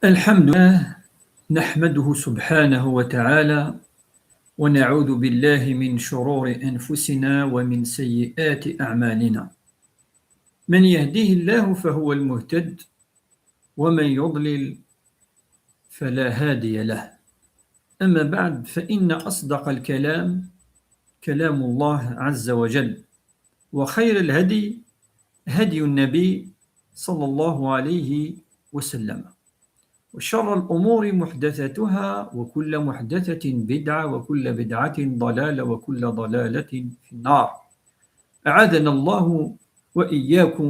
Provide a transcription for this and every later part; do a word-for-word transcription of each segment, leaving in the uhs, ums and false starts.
الحمد لله، نحمده سبحانه وتعالى، ونعوذ بالله من شرور أنفسنا ومن سيئات أعمالنا. من يهده الله فهو المهتد، ومن يضلل فلا هادي له. أما بعد، فإن أصدق الكلام كلام الله عز وجل، وخير الهدي هدي النبي صلى الله عليه وسلم، وشر الأمور محدثاتها، وكل محدثة بدعة، وكل بدعة ضلالة، وكل ضلالة في النار. أعاذنا الله وإياكم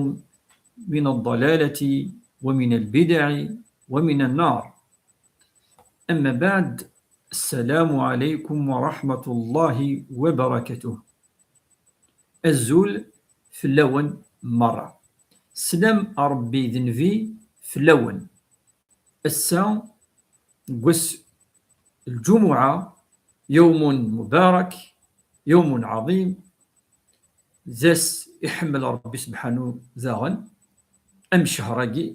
من الضلالة ومن البدع ومن النار. أما بعد، السلام عليكم ورحمة الله وبركاته. Azul fell-awen merra. Slam a Ṛebbi d Nnbi fell-awen. Ass-a, deg wass lǧumuɛa, yawmun mubarak, yawmun ɛaḍim, d ass iḥemmel Ṛebbi sebḥanu daɣen, am ccehṛ-agi,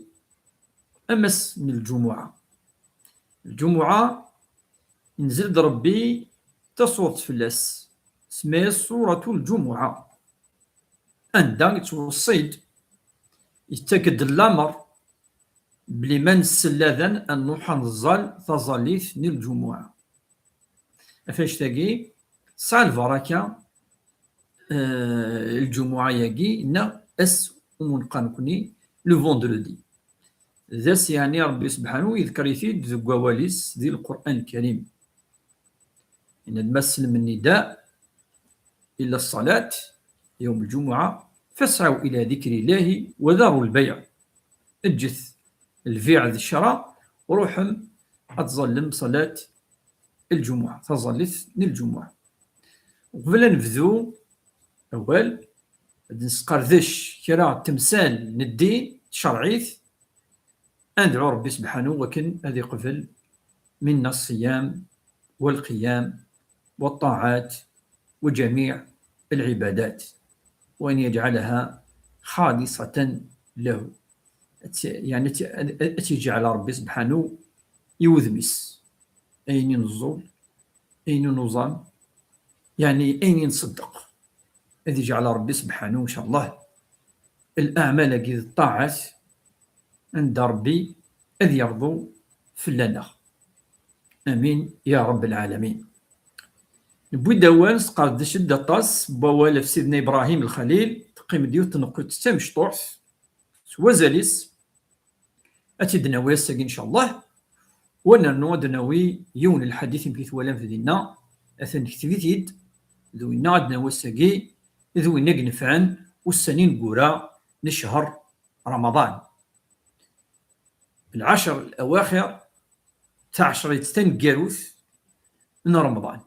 am ass n lǧumuɛa. Lǧumuɛa, inzel-d Ṛebbi taṣurt fell-as, tsemma-yas Ṣuratul Lǧumuɛa, anda yettweṣṣi-d, yettak-d lameṛ belli ma nessel adan ad nruḥ ad neẓẓal taẓallit n lǧumuɛa. Ɣef annect-agi, tesɛa lbaraka, eh, lǧumuɛa-yagi, neɣ ass umunqan nekkni, le vendredi. D ass, yeɛni, Ṛebbi sebḥanu yedker-it-id deg wawal-is di Lqur'an Lkarim. Yenna-d: "Ma tselmem nnida ila ṣṣalat yawm lǧumuɛa, fasɛu ila dikrillahi wa daru lbayɛ." Eǧǧet lbiɛ d ccra, ruḥem ad tẓallem ṣalat lǧumuɛa, taẓallit n lǧumuɛa. Uqbel ad nebdu awal, ad nesqerdec kra n temsal n ddin, tcerɛit, ad nedɛu Ṛebbi sebḥanu wakken ad iqbel minna ṣṣiyam walqiyam waṭṭaɛat wa ǧamiɛ lɛibadat, wa an yeǧɛalaha xaḍisatan lahu. Ad tt-, yeɛni ad tt-, ad tt-yeǧɛel Ṛebbi sebḥanu i wudem-is. Ayen i neẓẓul, ayen i nuẓam, yeɛni ayen i nṣeddeq. Ad iǧɛel Ṛebbi sebḥanu, ncallah, leɛmal-agi d ṭṭaɛat, anda Ṛebbi ad yerḍu fell-aneɣ. Amin ya Rabb lɛalamin. Newwi-d awal, nesqerdec-d aṭas n wawal ɣef Sidna Ibrahim Lxalil, teqqim-d yiwet n tneqqiṭ d tamecṭuḥt s wazal-is, ad tt-id-nawi ass-agi, ncallah. Wa nernu ad d-nawi yiwen n lḥadit, amek i t-twalam dinna, atan nekteb-it-id, d winna ad d-nawi ass-agi, d winna i inefɛen ussan ineggura n ccher Ramaḍan. Lɛecr lawaxir, taɛecrit taneggarut n Remḍan.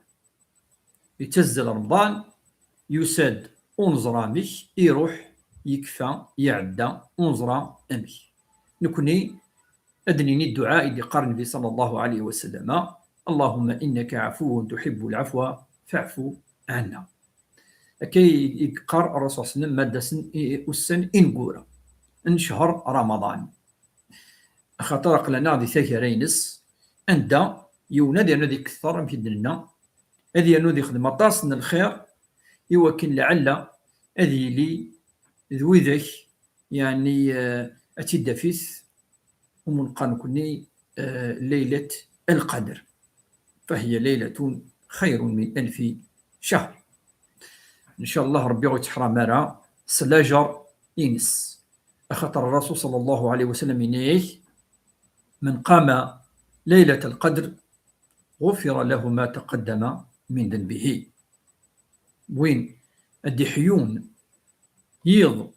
Yettazzal Remḍan, yusa-d, ur neẓra amek, iruḥ, yekfa, iɛedda, ur neẓra amek. Nekni ad d-nini dduɛa i d-iqqar Nnbi ṣalla Llahu ɛalayhi wa sallam: "Allahumma innaka ɛafuwun tuḥibbu lɛafwa fa'fu ɛanna." Akka i, i yeqqar Ṛṛasul ṣalla Llahu ɛalayhi wa sallam ma d-asen i, i ussan ineggura n ccher Ramaḍan. Axaṭer aql-aneɣ di taggara-ines, anda yiwen ad yernu ad iketteṛ, amek i d-nenna, ad yernu ad ixdem aṭas n lxir, i wakken lɛella ad yili d widak, yeɛni, eh, ad tt-id-tafit umunqan nekkni, eh, Laylat Lqadr. Fahiya laylatun xayrun min alfi cahr. Ncallah Ṛebbi ur yettḥaṛam ara s lajer-ines. Axaṭer Ṛṛasul ṣalla Llahu ɛalayhi wa sallam yenna-yak: "Man qama laylat lqadr, ɣufira lahu ma taqaddama min denbihi." Win ad d-iḥyun yiḍ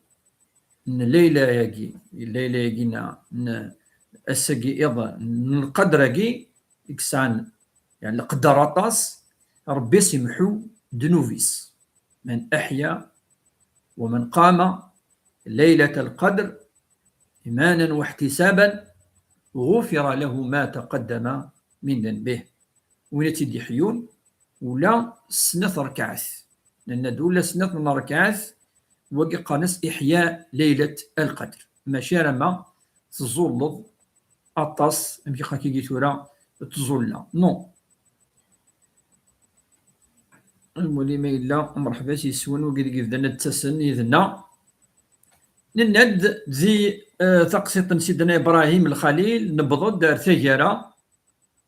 n layla-yagi, layla-yagi n, n ass-agi iḍ n lqadr-agi, i yesɛan, yeɛni, leqder aṭas, Ṛebbi as-imḥu ddnub-is. "Man aḥya wa man qama laylat lqadr imanan wa iḥtisaban, ɣufira lahu ma taqaddama min denbih." Win i tt-id-iḥyun, ula snat rkaɛt. Nenna-d ula snat n rkaɛt, wagi qqaren-as iḥya laylat lqadr. Mačči alamma tẓulleḍ aṭas, amek akka i tura tẓulla. Non. Amuli ma yella, mṛeḥba s yeswen wigi deg yebdan ad ttasen yid-neɣ. Nenna-d di, eh, taqsiṭ n Sidna Ibrahim Lxalil, newweḍ-d ar taggara,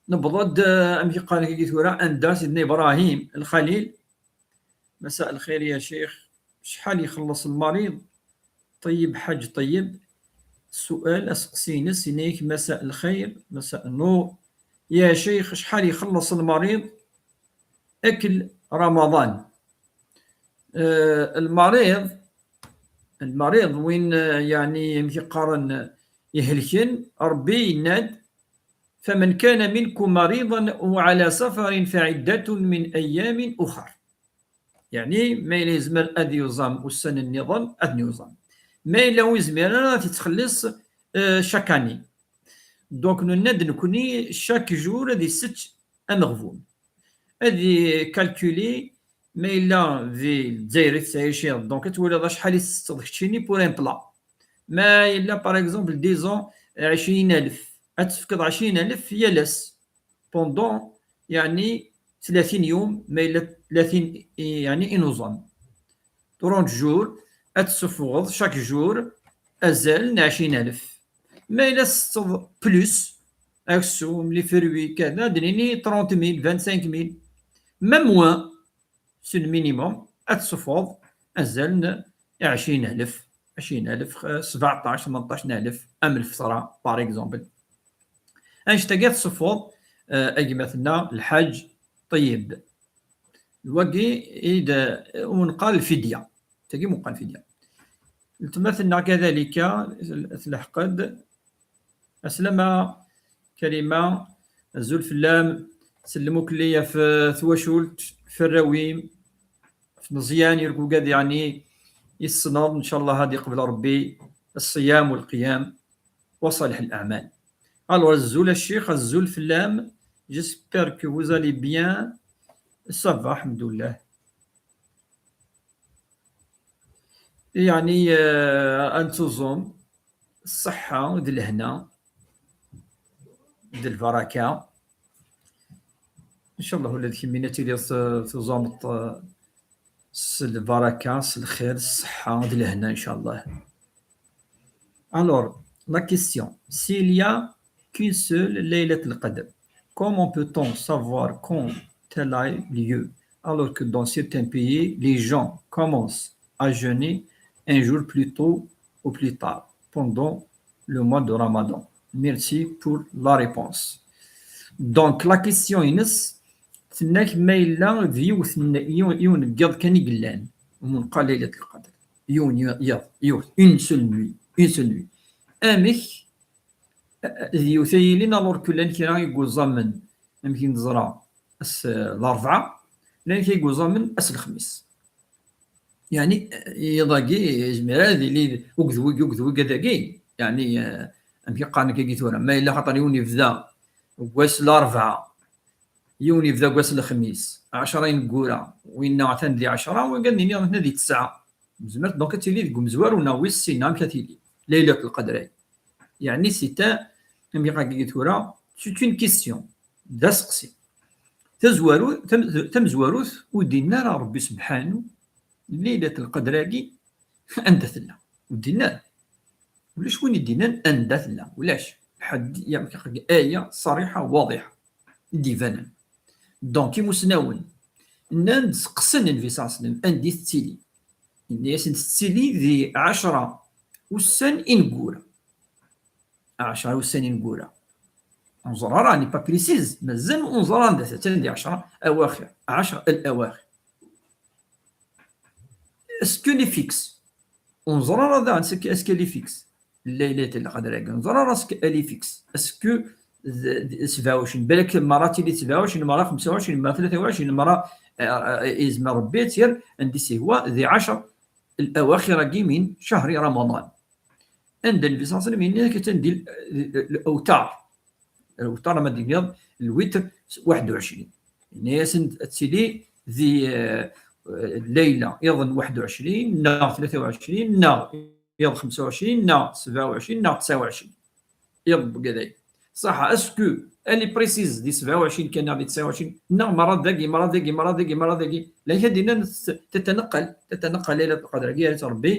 newweḍ-d, eh, amek i qqaren akka tura, anda Sidna Ibrahim Lxalil. مساء الخير يا شيخ، شحال يخلص المريض؟ طيب حاج طيب، السؤال أسقسينس إنيك مساء الخير، مساء النور. يا شيخ، شحال يخلص المريض أكل رمضان؟ آه، المريض، المريض وين، آه، يعني، يمكن قارن يهلكن، ربي يناد: فمن كان منكم مريضا أو على سفر فعدة من أيام أخر. يعني، ما إلا يزمر أد يوزام والسنة النظام، أد يوزام. ما إلا ويزمر أنا تتخلص، آه، chaque année. Donc، نناد نكوني chaque jour هذه ست أمغبون. هذه calculer ما إلا في الجزائر تعيشي، donc تولي شحال يستضيف تشيني pour un plat. ما إلا، par exemple, disons عشرين ألف، أتفكض عشرين ألف يلس pendant، يعني، ثلاثين يوم، ما إلا ثلاثين، يعني، إنوزام. trente jours، أتسفوض chaque jour أزال عشرين ألف. ما إلا ستض plus، أكسوم، les fruits، كذا، دنيني trente mille، vingt-cinq mille. Même moins، c'est le minimum، أتسفوض أزال عشرين ألف، عشرين ألف، خ-، سبعطاش، ثمنطاش ألف، أم الفطرة، par exemple. أنشتاقي تصفوض، آه، أجمعتنا الحاج طيب. الوقي إذا ونقال الفدية، تاقي مقال الفدية. التماثلنا كذلك تلحقد. السلامة كريمة، أزول فلام، سلموك ليا في ثواشولت، في الراويم، في مزيان، يركو قاد يعني يصنع إن شاء الله هادي قبل ربي الصيام والقيام وصالح الأعمال. Alors, أزول الشيخ، أزول فلام، j'espère que vous allez bien. Ça va، الحمد لله. يعني، آه، أنتظم الصحة ود الهنا ود البركة. إن شاء الله ولاد كمينة تيلي تظامط، آه، س البركة، س الخير، الصحة ود الهنا إن شاء الله. Alors, la question, s'il y a qu'une seule ليلة القدر, comment peut-on savoir quand elle a lieu, alors que dans certains pays, les gens commencent à jeûner un jour plus tôt ou plus tard pendant le mois de Ramadan? Merci pour la réponse. Donc, la question ines, tenna-k ma yella d yiwet n, yiwen, yiwen n yiḍ kan i yellan, umi neqqar ليلة القدر. Yiwen yiḍ, yiwet, une seule nuit, une seule nuit. Amek d yiwet ay yilin, alors que llan kra i yuẓamen, amek i neẓra, ass Larebɛa, llan kra i yuẓamen ass Lexmis. Yeɛni, iḍ-agi yezmer ad yili akked wigi, akked wigi dagi. Yeɛni, eh, amek i qqaren akka tura? Ma yella xaṭer yiwen yebda deg wass Larebɛa, yiwen yebda deg wass Lexmis, ɛecra ineggura, winna atan di ɛecra, wigad nini atan di tesɛa. Zemret donc ad tili deg umezwaru neɣ wis sin, amek ad tili Laylat Lqadr-agi? Yeɛni, c'est un, amek akka tura, c'est une question, d aseqsi. Tazwaru-, tam-, tamezwarut, ur d-yenni ara Ṛebbi Sebḥanu Laylat Lqadr-agi anda tella. Ur d-yenni ara. Ulac win i d-yennan anda tella. Ulac. Ḥedd, yeɛni, aya ṣariḥa, waḍiḥa, i d-ibanen. Donc, imusnawen nnan-d, seqsen Nnbi ṣalla Llahu ɛalayhi wa sallam anda i tettili. Yenna-yasen tettili di ɛecra ussan ineggura. Ɛecra ussan ineggura. Ur neẓri ara, n'est pas précise, mazal ur neẓri anda, attan di ɛecra awaxir, ɛecra al-awaxir. Est-ce qu'elle est fixe? Ur neẓri ara daɣen est-ce que, est-ce qu'elle est fixe. Laylat Lqadr-agi, ur neẓri ara est-ce qu'elle est fixe. Est-ce que d, d, sebɛa u ɛecrin, balak merra tili sebɛa u ɛecrin, merra xemsa u ɛecrin, merra tlata u ɛecrin, merra, eh, eh, yezmer Rebbi ad tt-yerr anda i s-yehwa, di ɛecra al-awaxir-agi min cahri Ramadan. Anda Nnbi ṣalla Llahu ɛalayhi wa sallam yenna-ak attan di l, l, l, lawtar. Lawtar, ama d-tiniḍ lwitr, waḥed u ɛecrin. Yenna-yasen ad tili di, eh, layla, iḍ n waḥed u ɛecrin, neɣ tlata u ɛecrin, neɣ iḍ xemsa u ɛecrin, neɣ sebɛa u ɛecrin, neɣ tesɛa u ɛecrin. Iḍ n wegad-agi. صح، est-ce que elle est précise di sebɛa u ɛecrin kan neɣ di tesɛa u ɛecrin, neɣ merra dagi, merra dagi, merra dagi, merra dagi? Lɛid ad d-nini, tet-, tetneqqal, tetneqqal Laylat Lqadr-agi, yerra-tt Rebbi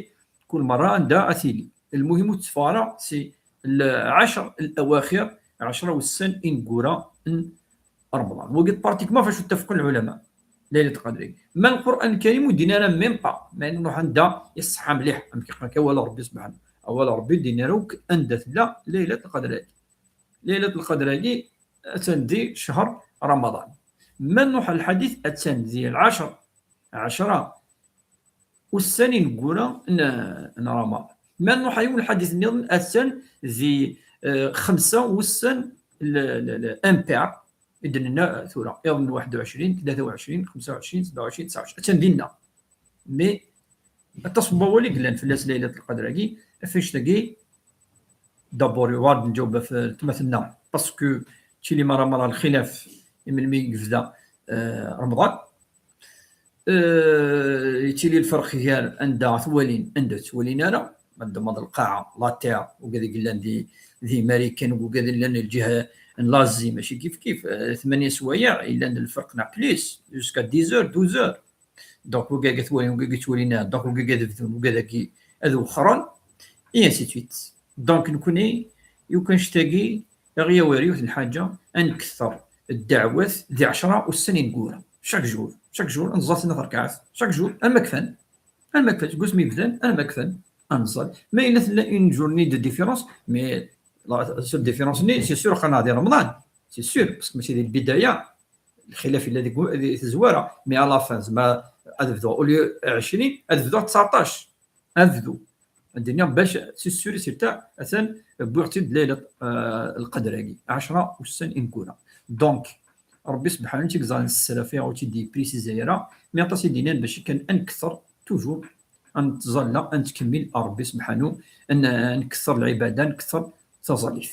kul merra anda ad tili. Lmuhim ur tetteffeɣ ara si lɛecr lawaxir, ɛecra wussan ineggura n Remḍan. Wagi pratiquement f acu ttafaqen lɛulama. Laylat Lqadr-agi. Ma Lqur'an Lkarim ur d-yenni ara même pas, ma nruḥ anda iṣeḥḥa mliḥ, amek yeqqar kan awal Rebbi subḥanahu. Awal Rebbi ur d-yenni ara akk anda tella Laylat Lqadr-agi. Laylat Lqadr-agi attan di ccher Remḍan. Ma nruḥ ɣer lḥadit, attan di lɛecr, ɛecra ussan ineggura n, n Remḍan. Ma nruḥ ɣer yiwen lḥadit nniḍen, attan di, eh, xemsa wussan l-, l-, l-, impair, i d-nenna tura, iḍ n waḥed u ɛecrin, tlata u ɛecrin, xemsa u ɛecrin, sebɛa u ɛecrin, tesɛa u ɛecrin. Attan dinna. Mais aṭas n wawal i yellan fell-as Laylat Lqadr-agi, ɣef annect-agi, d'abord, yuɛer ad nǧaweb ɣef weltma-tneɣ, parce que yettili merra merra lxilaf i melmi i yebda, eh, Remḍan. Eh, yettili lferq gar anda twalin, anda ur ttwalin ara, ma d, ma d lqaɛa, la terre, wigad i yellan di, di Marikan, wigad i yellan lǧiha n l'Asie, mačči kif kif, eh, tmanya swayeɛ, yellan d lferq neɣ plus, jusqu'à dix heures, douze heures. Donc, wigad i ttwalin, wigad i ttwalin ara, donc, wigad ad bdun, wigad-agi ad wexxren, et ainsi de suite. Donc, nekni, yukan annect-agi, aɣ-yawi ɣer yiwet n lḥaǧa, ad nketteṛ ddeɛwat di ɛecra ussan ineggura. Chaque jour, chaque jour, ad nẓall snat rkaɛat, chaque jour, arma kfan, arma kfan, seg wasmi bdan, arma kfan, ad nẓall. Ma yella tella une journée de différence, mais la seule différence-nni, c'est sûr, aql-aɣ di Remḍan, c'est sûr, parce que mačči di lbidaya, lxilaf yella deg, di tazwara, mais à la fin, zma ad bduɣ, au lieu ɛecrin, ad bduɣ tseɛṭac. Ad bdu. Ad d-iniɣ bac, c'est sûr et certain, atan wwiɣ-tt-id Laylat, euh, Lqadr-agi, ɛecra ussan ineggura. Donc, Rebbi subḥanahu i tt-yeẓran s ssraf, ur tt-id-yeprécisé ara, mais aṭas i d-yennan bac kan ad nketteṛ toujours, ad nettẓalla, ad nettkemmil ɣer Rebbi subḥanahu, ad n-, ad nketteṛ lɛibada, ad nketteṛ taẓallit.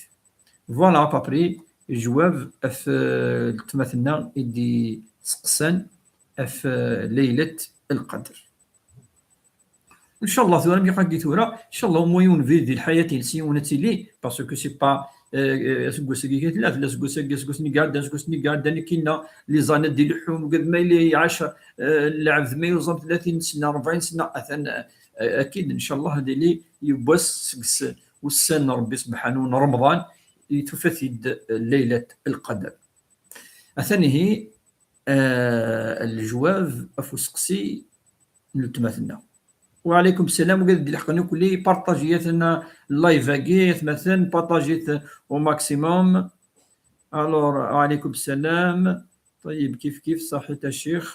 Voilà à peu près jwab ɣef, euh, weltma-tneɣ i d-iseqsan ɣef, euh, Laylat Lqadr. Ncallah tura mi qqagi tura, ncallah au moins yiwen vidéo di lḥayat-ines yiwen ad tili, parce que c'est pas, euh, euh, aseggas-agi kan tella, tella aseggas-agi, aseggas-nni iɛeddan, aseggas-nni iɛeddan, akkinna, les années d-ileḥḥun, ugad ma yella iɛac, euh, lɛebd ma yuẓam tlatin sna, rebɛin sna, atan, euh, akid, ncallah ad yili yiwwas seg s-, ussan n Rebbi subḥanahu n Remḍan, i tufa-t-id, euh, Laylat Lqadr. Atan ihi, euh, lejwab ɣef useqsi n weltma-tneɣ. Wa ɛlaykum ssalam, wigad d-ileḥqen akk, partaji-t live-agi, atmaten, partaji-t au maximum. Alors, wa ɛlaykum ssalam. Ṭeyyeb, kif kif, ṣaḥit a ccix.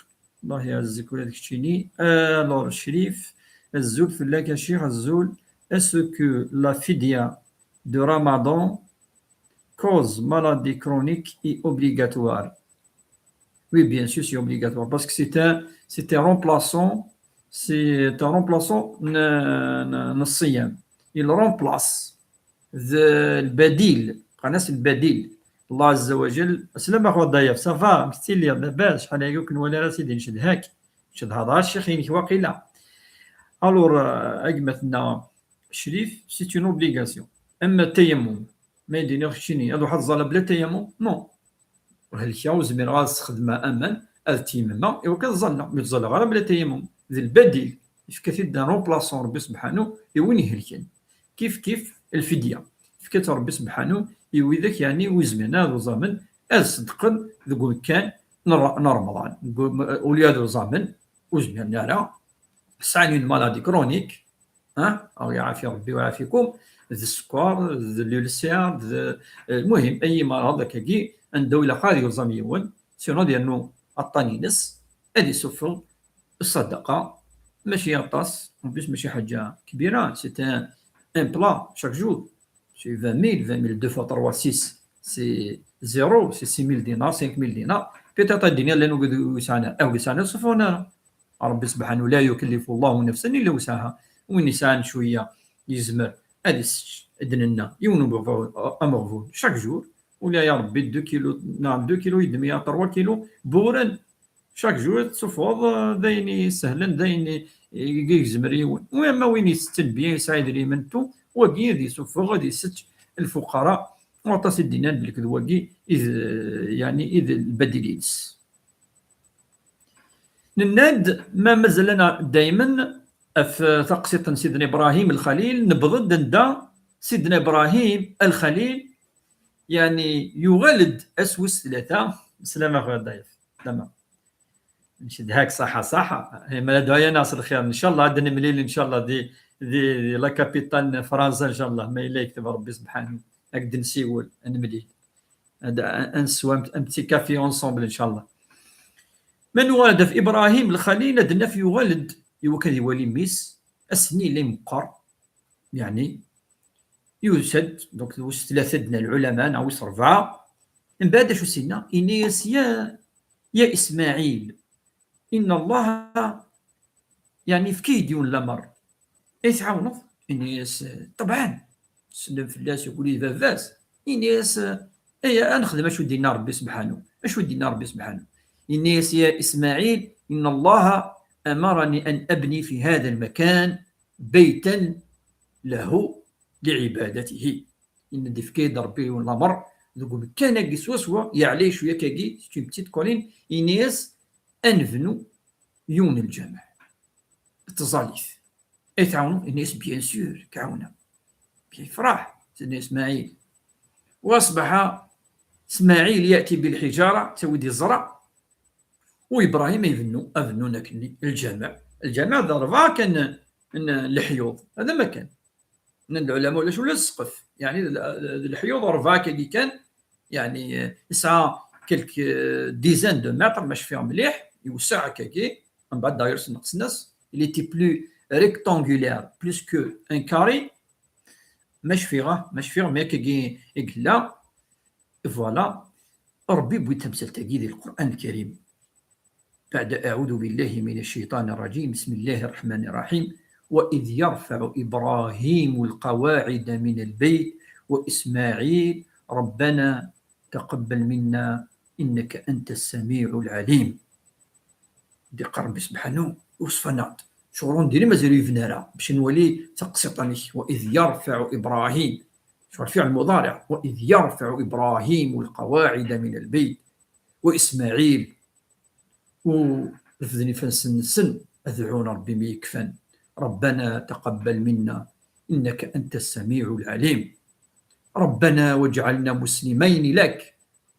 Allah iɛezzek ula d keččini. Alors, Crif, azul fell-ak a ccix, azul. Est-ce que la fidya de Ramadan cause maladie chronique est obligatoire? Oui, bien sûr, c'est obligatoire parce que c'est un, c'est un remplaçant, c'est un remplaçant n, n, n ṣṣiyam. Il remplace the, lbadil, qqaren-as lbadil. Allah Azza wa Jal. Aslama a xwa Dayef, ça va? Amek tiliḍ? Labas? Acḥal aya ur k-nwala ara, sidi, ncedha-k. Ncedha-d ɣer ccix-inek waqila. Alors, euh, a gma-tneɣ Crif, c'est une obligation. Am tayammum. Ma d-iniɣ keččini, ad ruḥeɣ ad ẓẓalleɣ bla tayammum? Non. Helkeɣ, ur zmireɣ ad sxedmeɣ aman, ad tyammmeɣ, iwakken ad ẓẓalleɣ. Mi ur ẓẓalleɣ ara bla tayammum. D lbadil. Yefka-t-id un remplaçant Rebbi subḥanahu i win ihelken. Kif kif lfidya. Yefka-tt Rebbi subḥanahu i widak, yeɛni, ur zmiren ad uẓamen, ad ṣeddqen deg umkan n Re-, n Remḍan. Deg um-, au lieu ad uẓamen, ur zmiren ara, sɛan une maladie chronique, ah, aɣ iɛafi Rebbi u iɛafikum, d sskeṛ, d l'ulcère, d, lmuhim, ay imaṛeḍ akkagi, anda ur ilaq ad yuẓam yiwen, sinon ad yernu aṭṭan-ines, ad isuffeɣ ṣṣadaqa, mačči aṭas, en plus mačči ḥaǧa kbira, c'est un, un plat chaque jour, c'est vingt mille, vingt mille, deux fois trois, six, c'est zéro, c'est six mille dinars, cinq mille dinars. Peut-être ad d-iniɣ llan wid ur yesɛan ara, a wid yesɛan ara, ur isuffɣen ara. Rebbi subḥanahu, لا يكلف الله نفسا إلا وسعها. Win yesɛan cwiya yezmer ad isečč, ad d-nenna, yiwen n umeɣbun, ameɣbun, chaque jour, ula ya Rebbi deux kilos, neɣ deux kilos et demi, ya trois kilos, buren, chaque jour ad tsuffɣeḍ, euh, d ayen isehlen, d ayen i, i, i yezmer yiwen. Wa ma win itetten bien, yesɛa idrimen, tout, wagi ad isuffeɣ, ad isečč lfuqara, Waṭas i d-innan belli d wagi i d, yani, i d lbadil-ines. Nenna-d ma mazal-aneɣ daymen ɣef taqsiṭ n Sidna Ibrahim Lxalil, newweḍ-d anda Sidna Ibrahim Lxalil, yani, yuɣal-d ass wis tlata. Slama a xuya Dayef. Slama. Ncedha-k ṣaḥa, ṣaḥa. Imala dɛu-yaneɣ s lxir. Ncallah ad nemlil, ncallah, di, di, di la capitale n Fransa, ncallah. Ma yella yekteb Rebbi subḥanahu. Ad k-d-nsiwel, ad nemlil. Ad, ad, ad neswa un, un petit café ensemble, ncallah. Ma nuɣal-d ɣef Ibrahim Lxalil, ad naf yuɣal-d, iwakken ad iwali mmi-s, ass-nni yella imeqqer, yani, yusa-d, donc, wis tlata d lɛulama, neɣ wis rebɛa, mbeɛd acu s-yenna? Yenna-yas, ya, ya Ismaɛil, inna Allah, yani, yefka-yi-d yiwen lamer, ad yi-tɛawneḍ? Yenna-yas, ṭebɛan, sellem fell-as, yeggul-it baba-s, yenna-yas, aya, ad nexdem acu d-yenna Rebbi subḥanahu. Acu d-yenna Rebbi subḥanahu? Yenna-yas, ya Ismaɛil, inna Allah amarani an abni fi hada lmakan baytan lahu liɛibadatihi. Yenna-d, yefka-yi-d Rebbi yiwen lamer, deg umkan-agi swaswa, yeɛlay cwiya akkagi, c'est une petite colline, yenna-yas, ad nebnu yiwen n lǧameɛ. Tẓallit. Ad yi-tɛawneḍ? Yenna-yas, bien sûr, k-ɛawneɣ. Yefreḥ Sidna Ismaɛil. وأصبح إسماعيل يأتي بالحجارة, ttawi-d iẓra, u Ibrahim ibennu, abennun akkenni, lǧameɛ. Lǧameɛ d rebɛa kan n, n leḥyuḍ. Hada ma kan. Nnan-d lɛulama ulac ula ssqef. Yani, d, d leḥyuḍ rebɛa akkagi kan. Yani, yesɛa quelques dizaines de mètres, ma cfiɣ mliḥ, iwesseɛ akkagi. Mbeɛd, d'ailleurs, sneqsen-as. Il était plus rectangulaire, plus que un carré. Ma cfiɣ, ma cfiɣ, mais akkagi i yella. Voilà. Rebbi yewwi-d tamsalt-agi di Lqur'an Lkarim. بعد أعوذ بالله من الشيطان الرجيم، بسم الله الرحمن الرحيم. وإذ يرفع إبراهيم القواعد من البيت وإسماعيل ربنا تقبل منا إنك أنت السميع العليم. Di qerbi subḥanahu, iwṣef-aneɣ-d. Ccɣel ur nediri mazal ur yebni ara, bac nwali taqsiṭ-anek. وإذ يرفع إبراهيم. Ccɣel fiɛl muḍariɛ. وإذ يرفع إبراهيم القواعد من البيت وإسماعيل. U refden ifassen-nsen, ad dɛun Rebbi mi yekfan. ربنا تقبل منا إنك أنت السميع العليم. ربنا واجعلنا مسلمين لك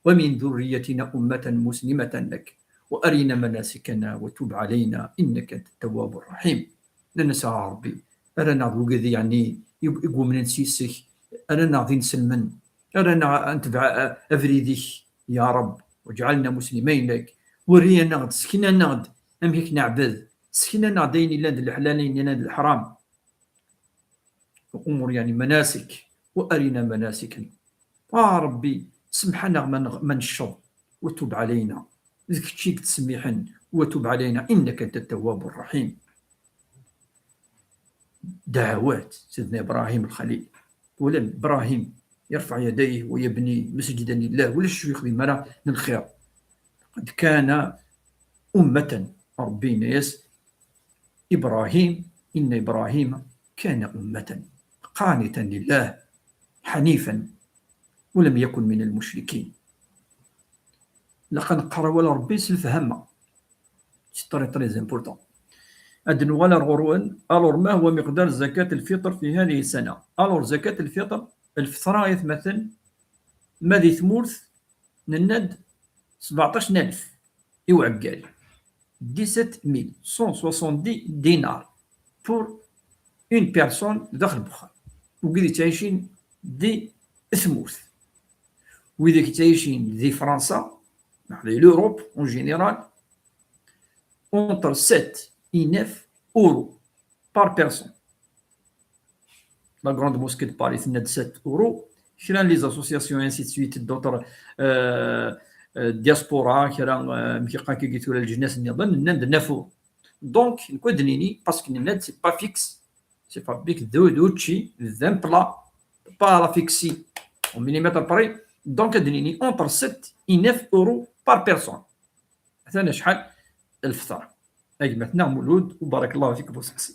ومن ذريتنا أمة مسلمة لك وأرنا مناسكنا وتب علينا إنك أنت التواب الرحيم. Nnan-as, a Rebbi, err-aneɣ d wigad, yeɛni, i, i yumnen s yis-k, err-aneɣ d inselmen, err-aneɣ ad netbeɛ, a, abrid-ik, ya Reb, واجعلنا مسلمين لك, werri-aneɣ-d, sken-aneɣ-d amek i k-neɛbed, sken-aneɣ-d ayen yellan d leḥlal, ayen yellan d leḥram. Umur, yeɛni, manasik, وأرنا مناسكنا. A Rebbi, semmeḥ-aneɣ ma nɣ-, ma necceḍ, وتب علينا. D kečč i yettsemmiḥen, وتب علينا إنك أنت التواب الرحيم. دعوات سيدنا إبراهيم الخليل. ولم إبراهيم يرفع يديه ويبني مسجدا لله ولا شو يخدم مرة من خير. قد كان أمة, Rebbi yenna-yas, إبراهيم، إن إبراهيم كان أمة قانتا لله حنيفا ولم يكن من المشركين. Ilaq ad neqqar awal Rebbi s lefhama. C'est très, très important. Ad nuɣal ar ɣur-wen, alors ما هو مقدار زكاة الفطر في هذه السنة؟ Alors زكاة الفطر, lfeṭra, ay atmaten, ma di tmurt, nenna-d sbeɛṭac n alef i uɛeggal. Dix-sept mille cent soixante-dix dinars pour une personne daxel n uxxam. Wid yettɛicin di tmurt. Wid yettɛicin di Fransa, neɣ di l'Europe en général, entre sept et neuf euros par personne. La Grande Mosquée de Paris tenna-d sept euros. Kra n les associations, ainsi de suite, d'autres, euh, euh, diaspora, kra, euh, amek i qqaren tura, leǧnas nniḍen, nnan-d neuf euros. Donc, nekk ad d-nini, parce que nenna-d, c'est pas fixe, c'est pas fixe, d, d učči, d un plat, pas à la fixer, au millimètre près. Donc, ad d-nini entre sept et neuf euros par personne. Atan acḥal lfeṭra. A gma-tneɣ Mulud, u barakallahu fik bu seqsi.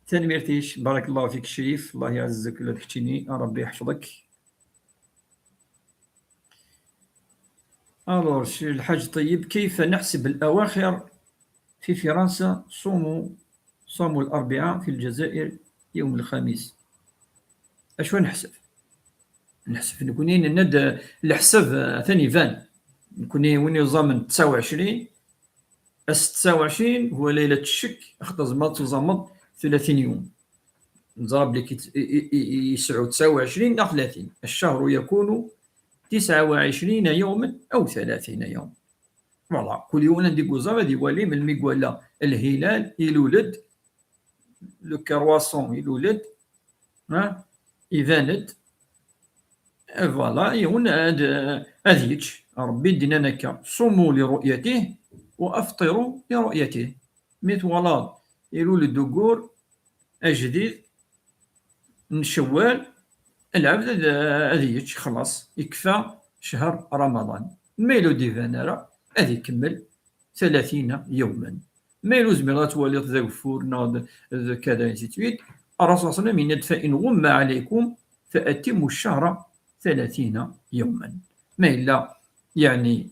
Tanemmirt-ik, barakallahu fik Crif, Allah yeɛzek ula d keččini, Rebbi yeḥfeḍ-ik. Alors, الحاج طيب، كيف نحسب الأواخر في فرنسا؟ صوموا، صاموا الأربعاء، في الجزائر يوم الخميس. أشو نحسب؟ نحسب نكوني ند الحساب، آه، ثاني فان. نكوني وين يزامن تسعة وعشرين، أس تسعة وعشرين هو ليلة الشك، أخطى زمان تزامن ثلاثين يوم. نزرب لك يت-، ي-، ي-، ي-، يسعوا تسعة وعشرين إلى ثلاثين. الشهر يكون تسعة وعشرين يوما أو ثلاثين يوم. Voilà، كل يوم ندير قوزة غادي يولي من ميقولا الهلال يلولد، le croissant يلولد، ها، يباند. Voilà، يهون هاد، هاد يتش. ربي دينا نكا: صوموا لرؤيته وأفطروا لرؤيته. مي توالاد يلولد دوغور أجديد، نشوال، العبد هذا، هذا يتش خلاص، يكفى شهر رمضان. ما يلو ديفان راه، هذا يكمل ثلاثين يوما. ما يلو زمير غتولي ذا غفور، ناض ذا كذا، انسي تويت. الرسول صلى الله عليه وسلم يناد: فإن غم عليكم فأتموا الشهر ثلاثين يوما. ما إلا، يعني،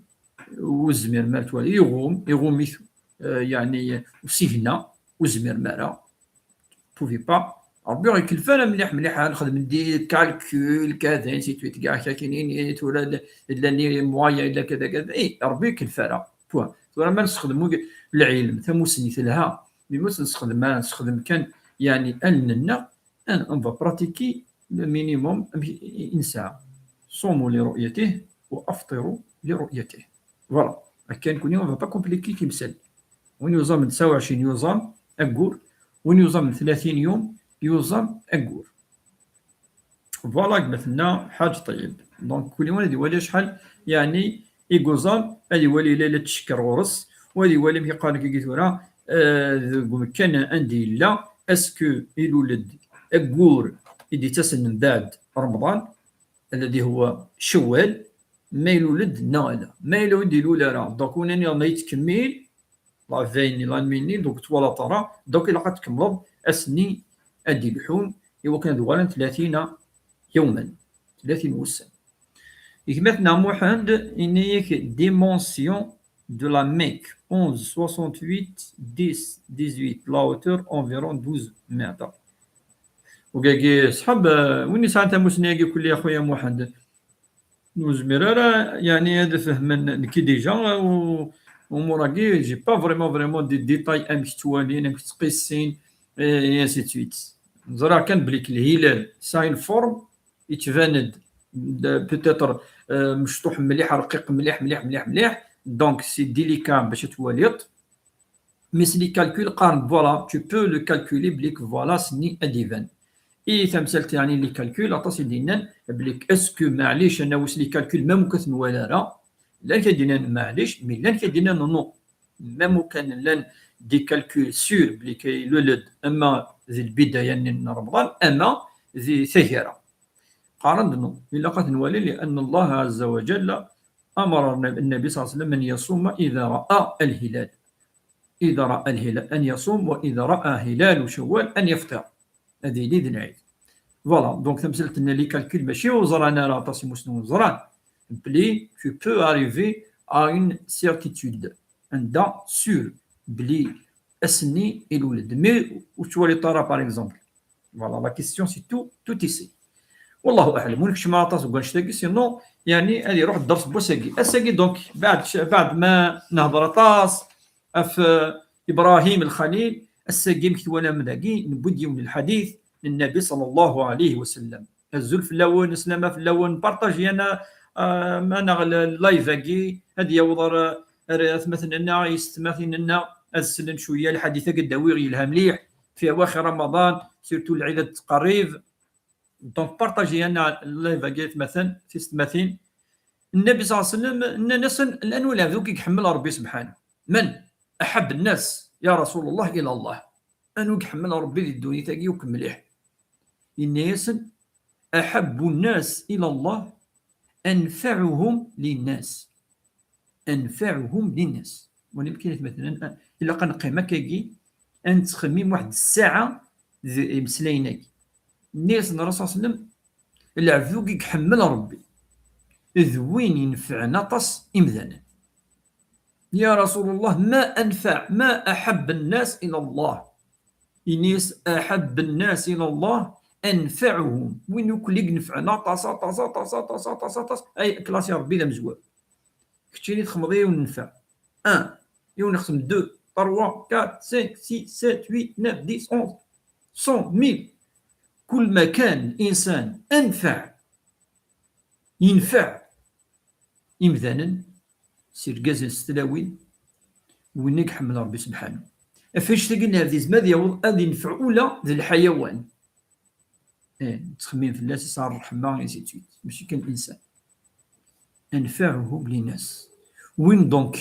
وزمير ما توالي يغوم، يغوم يث-، آه، يعني، وسيهنا، وزمير ما راه. بوفي با. ربي غير كلفانا مليح مليح، نخدم دي كالكول كذا، انسي تويت، كاع كاينين، لا لي موايا، لا كذا كذا. اي، ربي كلفانا. بوان. ثورة ما نستخدمو العلم، ثموسني تلها، مي ما نستخدم، ما نستخدم كان، يعني، أننا، أن، on va pratiquer le minimum إنسان. صوموا لرؤيته وأفطروا لرؤيته. Voilà. كان كوني، on va pas compliquer كيمسال. وين يوزام تسعة وعشرين يوزام أقول، وين يوزام ثلاثين يوم يوزام أقول. Voilà، قلت لنا حاج طيب. Donc، كل يوم هذه ولي شحال، يعني، يقوزام، هذه ولي ليلة الشكر غرس، وهذه ولي مي قال لك قلت ورا، آه، ذو كان عندي لا، est-ce que يلولد أقور يدي تسن من بعد رمضان، الذي هو شوال، ما يلولد نا لا، ما يلولد يلول راه. Donc، وناني ما يتكمل، la veille ni la nuit ni، donc توالى ترى، donc إلا قد تكملض أسني أدي الحوم، إوا كان دوالن ثلاثين يوما، ثلاثين وسن. يكمتنا محمد إنيك: dimension de la Mecque, onze, soixante-huit, dix, dix-huit, la hauteur environ douze mètres. وكاكي صحاب، آه، وين يسعى انت مسنياكي كل يا خويا محمد؟ نزمر راه يعني هذا فهمن نكي déjà، و وموراكي j'ai pas vraiment vraiment des détails أمك توالين، أمك تقيسين، et ainsi de suite. نزرع كان بليك الهلال c'est une forme، يتبان-د، د-، peut-être، آه، مشطوح مليح، رقيق مليح مليح مليح مليح، donc c'est délicat باش تواليط. Mais c'est les calculs قارن، voilà، tu peux le calculer بليك voilà سني أديفان. إي تمثلت يعني les calculs، أطاس يدينان بليك est-ce que معليش أنا وس les calculs ما ممكن ولا راه. لان كيدينان معليش، mais لان كيدينان non. Même كان لان des calculs sûrs بلي كيلولد أما ذي البداية من رمضان أما ذي ثهرة. قارن non. إلا قد نولي لأن الله عز وجل أمر النبي صلى الله عليه وسلم أن يصوم إذا رأى الهلال. إذا رأى الهلال أن يصوم، وإذا رأى هلال شوال أن يفطر. هذه لي ذي العيد. Voilà، donc تمثلت لنا les calculs ماشي وزران راه طاسي مسلم وزران. بلي tu peux arriver à une certitude. عندها sûr بلي أسني الولد. Mais وتولي طرا par exemple. Voilà, la question c'est tout, tout ici. والله اعلم. ونكشف مع طاس وكانش تاكي sinon، يعني هذه يروح الدرس بوساكي اساكي. Donc بعد ش... بعد ما نهضر طاس اف ابراهيم الخليل، الساكي مكتوب انا من ذاكي نبود يوم الحديث للنبي صلى الله عليه وسلم. الزول في الاول نسلم في الاول بارطاجي انا، آه، ما نغل اللايف اكي هذه يوضر، آه، مثلنا يستمثلنا السلن شويه الحديث اكي داوي يلها مليح في اواخر رمضان، surtout العيد قريب. Donc بارطاجي انا اللايف اكي مثلا في ستماثين. النبي صلى الله عليه وسلم إن الناس الان ولا ذوك يحمل ربي سبحانه. من احب الناس يا رسول الله الى الله؟ انو يحمل ربي للدنيا تاكي وكمليح. إن يسن احب الناس الى الله انفعهم للناس. انفعهم للناس. ولكن مثلا الا قنقيم كاكي انتخميم واحد الساعه ذي مسلينك. نيس الرسول صلى الله عليه وسلم العبد كي يحمل ربي. d win inefɛen aṭas imdanen. Ya Rasulullah, ma anfaɛ, ma aḥabb nnas ila Allah. Ini-as, aḥabb nnas ila Allah anfaɛuhum, win akk i inefɛen aṭas, aṭas, aṭas, aṭas, aṭas, aṭas, ay, classe ya Rebbi d amezwaru. Keččini txedmeḍ yiwen nnfeɛ. Un, yiwen ixdem deux, trois, quatre, cinq, six, sept, huit, neuf, dix, onze, cent, mille. Kul ma kan insan anfaɛ, yenfeɛ imdanen, s irgazen, s tlawin, win i iḥemmel Ṛebbi subḥanu. Ɣef annect-agi n ardizem ad yaweḍ ad yenfeɛ ula d lḥayawan. Eh, nettxemmim fell-as, yesɛa ṛṛeḥma, ainsi de suite. Mačči kan insan. Anfaɛuhum linnas. Win donc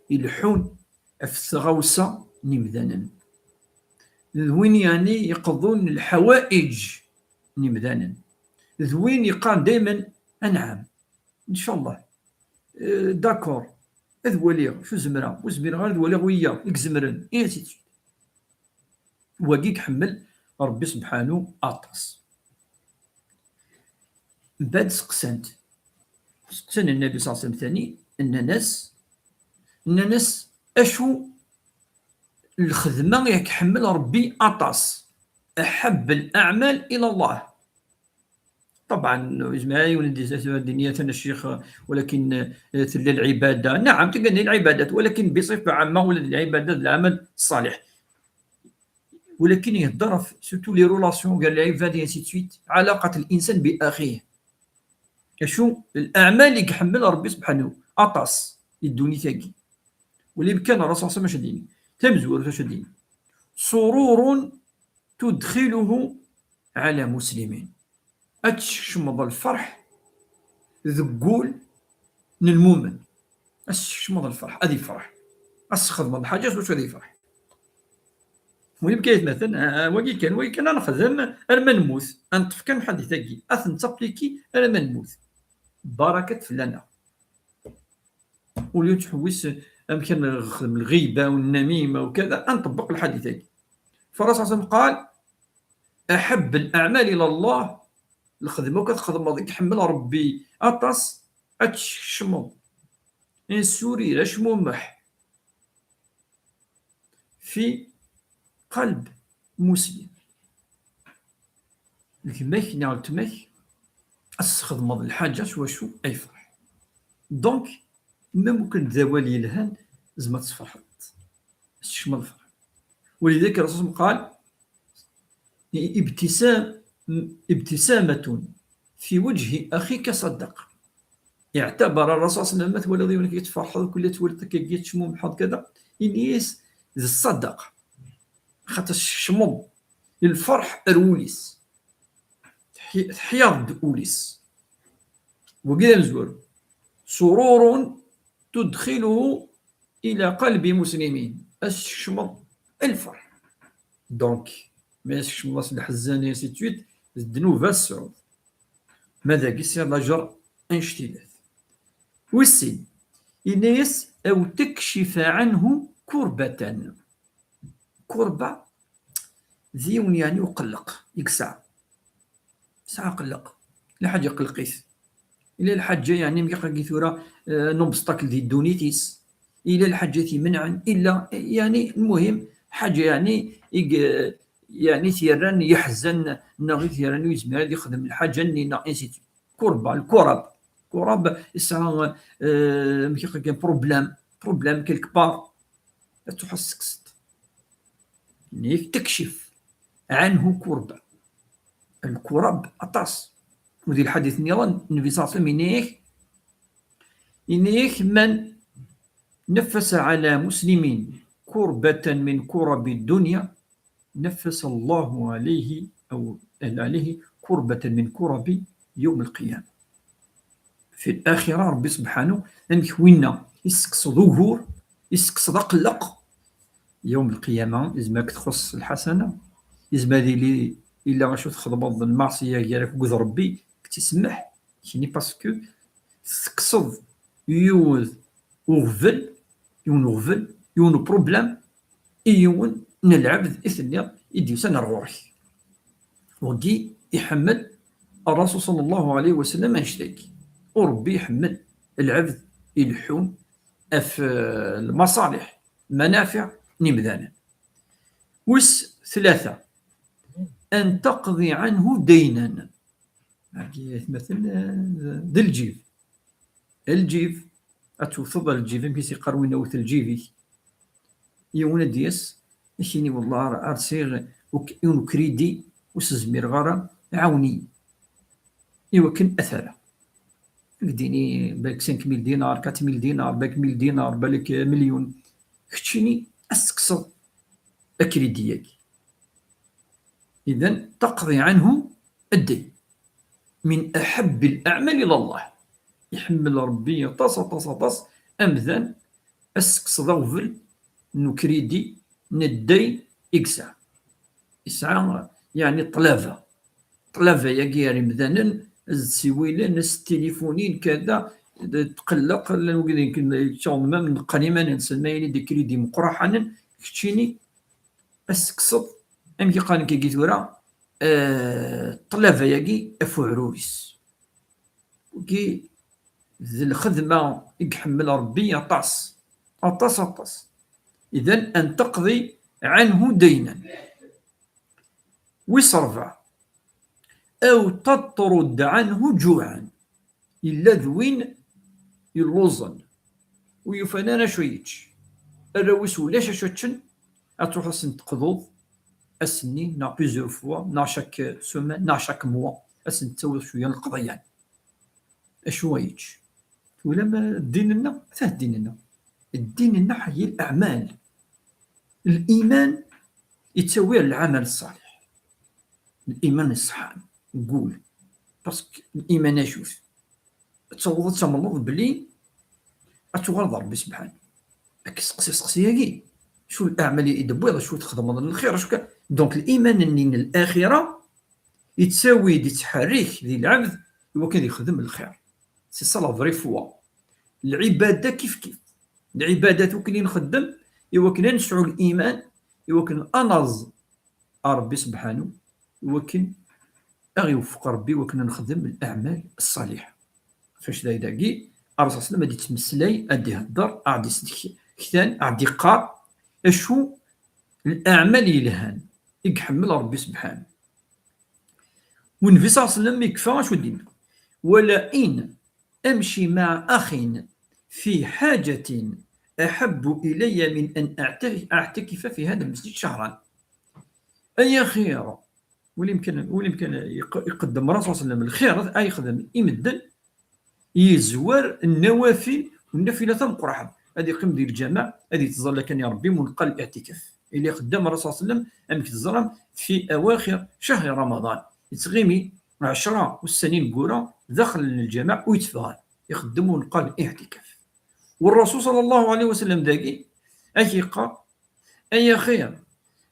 ileḥḥun ɣef tɣawsa n yimdanen. D win yeɛni yeqḍun lḥawaiǧ n yimdanen. D win yeqqaren daymen anɛam. Ncallah. Eh, d'accord. Ad waliɣ, acu zemreɣ, ur zmireɣ ara ad waliɣ wiyaḍ i izemren, et ainsi de suite. Wagi iḥemmel Ṛebbi subḥanu aṭas. Mbeɛd seqsan-t. Seqsan Nnabi ṣalla Llahu ɛalayhi wa sallam tani, nnan-as, nnan-as, acu lxedma i iḥemmel Ṛebbi aṭas? أحب الأعمال إلى الله. طبعا، يجمع يولد الدنيا ثنا الشيخ، ولكن، آه، تلي العبادة. نعم، تلقى العبادات، ولكن بصفة عامة ولد العبادة العمل الصالح. ولكن يهضر في surtout les relations، قال العبادة، ainsi de suite، علاقة الإنسان بأخيه. شو الأعمال اللي يحمل ربي سبحانه أطاس الدنيا تاكي. واللي كان الرسول صلى الله عليه وسلم شديني. تمزور شديني. سرور تدخله على مسلمين. Ad tsekcmeḍ lferḥ deg wul n lmumen. Ad tsekcmeḍ lferḥ, ad yefreḥ. Ad txedmeḍ lḥaǧa s wacu ad yefreḥ. Win bkayet matan, ah, ah, wagi kan, wagi kan ad nexdem arma nemmut. Ad neṭṭef kan lḥadit-agi, ad ten-nettipliki arma nemmut. Barakat fell-aneɣ. Au lieu ad nettḥewwis amek ad nexdem lɣiba u nnamima u kada, ad nṭebbeq lḥadit-agi. Fa Rasul صلى الله عليه وسلم قال: أحب الأعمال إلى الله، lxedma akk ad txedmeḍ i iḥemmel Ṛebbi aṭas, ad teskecmeḍ un sourire, acmumeḥ, fi qalb muslim. Gma-k neɣ weltma-k, ad s-txedmeḍ lḥaǧa s wacu ay yefreḥ. Donc, même akken d awal yelhan, tzemreḍ ad tferḥeḍ. Ad tsekcmeḍ lferḥ. ولذلك الرسول قال: ابتسام-، ابتسامة في وجه أخيك صدقة. اعتبر الرسول صلى الله عليه وسلم، ma twalaḍ yiwen akka tferḥeḍ, kul ad twaliḍ akka tecmumeḥeḍ kada, ini-as d ṣṣadaqa. Xaṭer tsekcmeḍ lferḥ ar wul-is. Teḥy-, teḥyaḍ-d ul-is. Wagi d amezwaru. سرور تدخله إلى قلب مسلمين. Ad tsekcmeḍ lferḥ. Donc, ma tsekcmeḍ-as leḥzen, et ainsi de suite, d ddnub ad tesɛuḍ. Ma dagi sɛiḍ lajer annect-ilat. Wis sin, yenna-yas: أو تكشف عنه كربة. Kurba, d yiwen yeɛni uqelleq i yesɛa. Yesɛa aqelleq. Yella lḥaǧa iqelleq-it. Yella lḥaǧa yeɛni mliḥ-agi tura, eh, n ubesṭakl di ddunit-is. Yella lḥaǧa i t-imenɛen. Yella, yeɛni, lmuhim, ḥaǧa yeɛni i y-, yeɛni i t-yerran yeḥzen, neɣ i t-yerran ur yezmir ad yexdem lḥaǧa-nni, neɣ ainsi de suite. Kurba, lkurab. Kurab yesɛa, eh, amek i qqaren, problème. Problème quelque part. Ad truḥ ad s-tekkseḍ. Yenna-yak تكشف عنه كربة. Lkurab aṭas. U di lḥadit nniḍen, Nnbi صلى الله عليه وسلم yenna-yak, yenna-yak: من نفس على مسلم كربة من كرب الدنيا نفس الله عليه أو عليه كربة من كرب يوم القيامة. Fi l-axira, Ṛebbi subḥanu, amek winna yessekkseḍ ugur, yessekkseḍ aqelleq, yawm lqiyama, yezmer ad k-txuṣṣ lḥasana, yezmer ad yili yella acu txedmeḍ n lmeɛṣiya gar-ak akked Ṛebbi, ad k-tt-isemmeḥ, kini parce que tekkseḍ yiwet uɣbel, yiwen uɣbel, yiwen uproblème, i yiwen n lɛebd i tenniḍ i d-yusan ar ɣur-k. Wagi iḥemmel Ṛṛasul صلى الله عليه وسلم annect-agi. Ur Rebbi iḥemmel lɛebd ileḥḥun ɣef, eh, lmaṣaliḥ, lmanafiɛ n yimdanen. Wis tlata, an taqḍi ɛanhu daynan. Agi atmaten, eh, d lǧib. Lǧib, ad tewteḍ lǧib, amek i s-iqqar win awet lǧib-ik? Yiwen ad d-yas, ad k-yini: "Wellah, ar, ar sɛiɣ uk-, yiwen ukridi, ur s-zmireɣ ara, ɛawen-iyi." Iwakken ad t-rreɣ. Ad k-d-yini: "Balak cinq mille dinars, quatre mille dinars, balak mille dinars, balak, eh, milyun." Keččini ad s-tekkseḍ akridi-agi. Idan, taqḍi ɛanhu ddaynan. Min aḥebbi l-aɛmal ila Llah. Iḥemmel Rebbi aṭas, aṭas, aṭas amdan ad s-tekkseḍ aɣbel n ukridi, n ddaynan i yesɛa. Yesɛa, yeɛni, ṭṭlaba. Ṭṭlaba-agi ar imdanen, ad s-ssiwilen, ad s-tilifunin, kada, tqelleq, llan wigad yemken yettaɣen ma neqqen iman-nsen, ma yini-d akridi meqqraḥanen, keččini ad s-tekkseḍ, amek i qqaren kagi tura, eh, ṭṭlaba-agi ɣef uɛrur-is. Wagi d lxedma i iḥemmel Rebbi aṭas, aṭas, aṭas. Idan, an taqḍi ɛanhu daynan. Wis ṛebɛa, aw taṭrud ɛanhu ǧuɛan. Yella d win yelluẓen, ur yufan ara acu yečč. Arraw-is ulac acu ččen, ad truḥ ad sen-teqḍuḍ ass-nni, neɣ plusieurs fois, neɣ chaque semaine, neɣ chaque mois, ad sen-tettawiḍ cwiya n leqḍiyan. Acu ay yečč? Twalam ddin-nneɣ? Ata ddin-nneɣ. Ddin-nneɣ ḥeyyi leɛmal. Liman yettawi ar lɛamal ṣṣaliḥ. Liman iṣeḥḥan, n wul. Parce que liman acu-t? Ad taweḍ ad tamneḍ belli ad tuɣaleḍ d Rebbi sebḥanu. Ad k-isteqsi asteqsi-agi: acu n leɛmal i d-tewwiḍ, acu txedmeḍ n lxir, acu ka-, donc liman-nni n laxira yettawi-d, yettḥerrik di lɛebd i wakken ad yexdem lxir. C'est ça la vraie foi. Lɛibada kif kif. Lɛibadat akk i nxeddem i wakken ad nesɛu liman, i wakken ad naẓ ar Rebbi sebḥanu, i wakken ad ɣ-iwefeq Rebbi i wakken ad nexdem leɛmal ṣṣaliḥ. Fac dagi, Ṛṛasul ṣalla Llahu ɛalayhi wa sallam ad d-ittmeslay, ad d-ihedder, ad d-isdek-, ktan, ad d-iqqar acu n leɛmal yelhan i iḥemmel Ṛebbi sebḥanu. Nnbi ṣalla Llahu ɛalayhi wa sallam ikfa acu d-yenna: "Wala in amci maɛa axin fi ḥaǧatin aḥabbu ilayya min an aɛta-, aɛtakifa fi hada lmasjid cahran." Ay axir, wali amkan, wali amkan iq-, iqeddem Ṛṛasul ṣalla Llahu ɛalayhi wa sallam lxir ay yexdem i medden, yezwar nnawafil, nnafila tameqqrant, ad yeqqim di lǧameɛ, ad yettẓalla kan i Ṛebbi, munqal iɛtikaf. Yella ixeddem Ṛṛasul ṣalla Llahu ɛalayhi wa sallam, amek teẓram, fi awaxir cahri Ramaḍan. Yettɣimi ɛecra ussan ineggura daxel n lǧameɛ, ur yetteffeɣ ara. Ixeddem munqal iɛtikaf. Ṛṛasul ṣalla Llahu ɛalayhi wa sallam dagi, ad k-yeqqar: "Ay axir,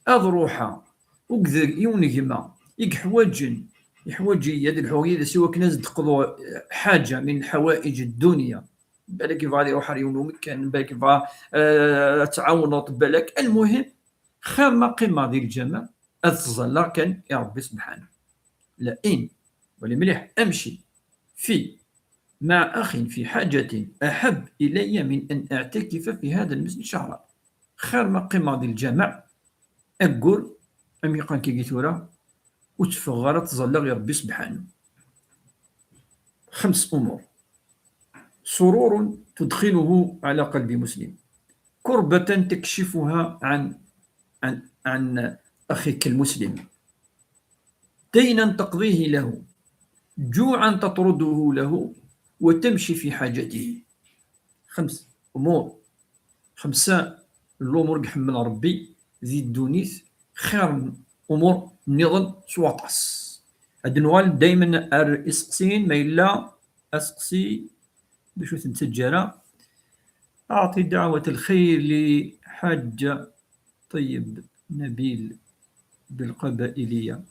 ad ruḥeɣ akked yiwen n gma i yeḥwaǧen, yeḥwaǧ-iyi ad lḥuɣ yid-s i wakken ad s-d-qḍuɣ ḥaǧa min ḥawaiǧ ddunya." Balak yebɣa ad iruḥ ar yiwen umekkan, balak yebɣa, eh, ad tɛawneḍ, balak. Almuhim, xir ma qqimeɣ di lǧameɛ, ad ttẓallaɣ kan i Ṛebbi sebḥanu. Lakin, wali mliḥ, amci fi maɛa axin fi ḥaǧatin aḥab ilayya min an aɛtakifa fi hada lmasjid cahran. Xir ma qqimeɣ di lǧameɛ aggur, am yeqqan kagi tura, ur tteffɣeɣ ara ad ttẓallaɣ i Ṛebbi sebḥanu. Xems umur. Sururun tudxiluhu ɛala qalbi muslim. Kurbatan takcifuha ɛan, ɛan, ɛan axik lmuslim. Daynan taqḍihi lahu. Ǧuɛan taṭruduhu lahu. Wa tamci fi ḥaǧatihi. Xems umur. Xemsa n lumur i iḥemmel Ṛebbi di ddunit, xir n umur nniḍen s waṭas. Ad nuɣal daymen ar iseqsiyen, ma yella aseqsi, d acu ur t-nettaǧǧa ara. أعطي دعوة الخير لحاجة طيب نبيل بالقبائلية.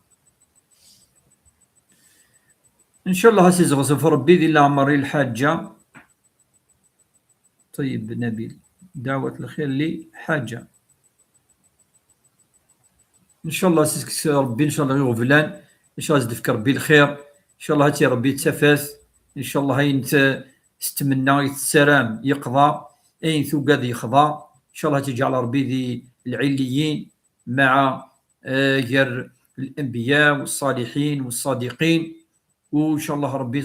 إن شاء الله سيزغزف ربي ذي العمر الحاجة طيب نبيل. دعوة الخير لحاجة. إن شاء الله سيزكس ربي، إن شاء الله يغفلان، إن شاء الله يزدفك ربي الخير، إن شاء الله هاتي ربي تسافات. Ncallah ayen t-, tettmenna i tessaram yeqḍa, ayen tugad yexḍa. Ncallah ad tt-iǧɛel Ṛebbi di lɛilliyin, maɛa, eh, gar l-anbiya, wa ṣṣaliḥin, wa ṣṣadiqin. U ncallah Ṛebbi,